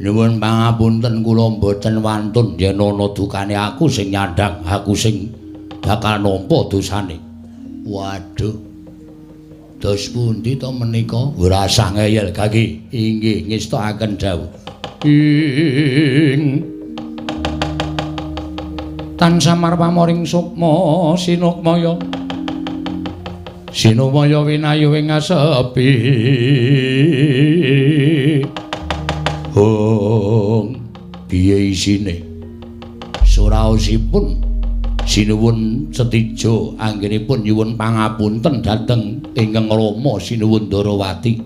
nyuwun pangapunten kula mboten wantun yen ana dukane aku sing nyandhang aku sing bakal nampa dosane. Waduh, Dos pundi to menika? Ora usah ngeyel kaki. Inggih ngestokaken dawuh. Ing tansah marpamoring sukma sinukmaya. Sinukmaya winayu ing asepi. Hong piye isine? Suraosipun Sinuwun Setija anggenipun nyuwun pangapunten dhateng ingkang Rama Sinuwun Ndarawati.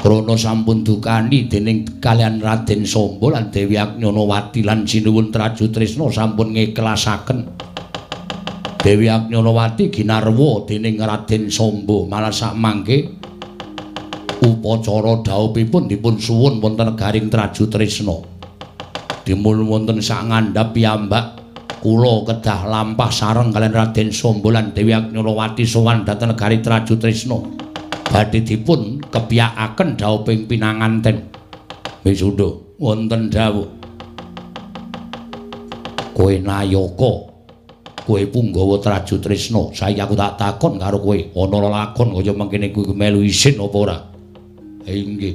Krana sampun dukani dening kaliyan Raden Samba lan Dewi Agnanawati lan Sinuwun Trajutrisna sampun ngiklasaken. Dewi Agnanawati ginarwa dening Raden Samba malah sakmangke upacara dhaupipun dipun suwun wonten negaring Trajutrisna. Dimul wonten sak ngandhap piyambak kula kedah lampah sareng kaliyan Raden Samba lan Dewi Agnanawati sowan dhateng negari Trajutrisna. Badhe dipun kepiyakaken dhauping pinanganten. Wisunda wonten dawuh. Kowe nayaka, kowe punggawa Trajutrisna, saiki aku tak takon karo kowe, ana lelakon kaya mangkene kuwi melu isin apa ora? Inggih.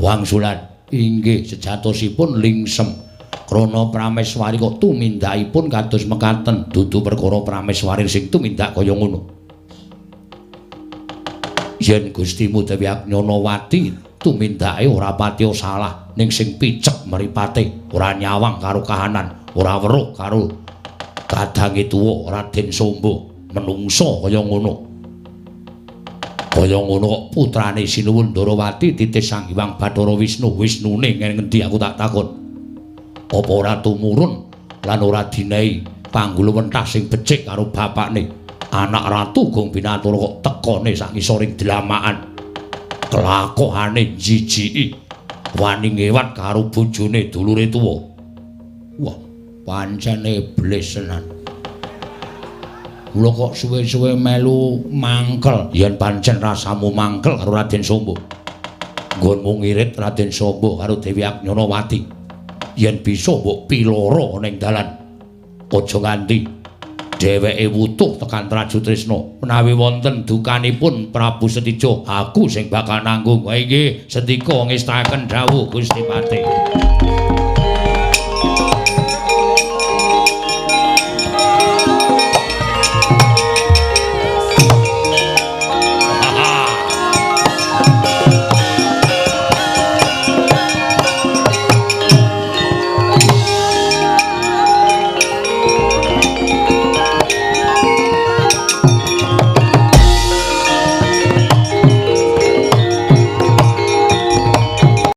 Wangsulan, inggih sejatosipun lingsem. Krana Prameswari kok tumindakipun kados mekaten, dudu perkara Prameswari sing tumindak kaya ngono. Yen Gustimu Dewi Agnanawati tumindake ora patiya salah, ning sing picek mripate, ora nyawang karo kahanan, ora weruh karo kadange tuwa Raden Samba, menungsa kaya ngono. Kaya ngono kok putrane Sinuwun Ndarawati titih Sang Hyang Bathara Wisnu, Wisnune ngendi aku tak takon. Apa ora tumurun lan ora dinehi pangguluwentah sing becik karo bapakne? Anak ratu Gong Binatara kok tekone sak ngisoring dlamakan. Kelakuane jijiki, wani ngewat karo bojone dulure tuwa. Wah, pancen iblis tenan. Kula kok suwe-suwe melu mangkel. Yen pancen rasamu mangkel karo Raden Samba. Nggonmu ngirit Raden Samba karo Dewi Agnanawati. Yen bisa mbok piloro ning dalan. Aja nganti dheweke wutuh tekan Trajutrisna. Menawi wonten dukanipun Prabu Setija, aku sing bakal nanggung. Inggih, sendika ngestaken dawuh Gusti Patih.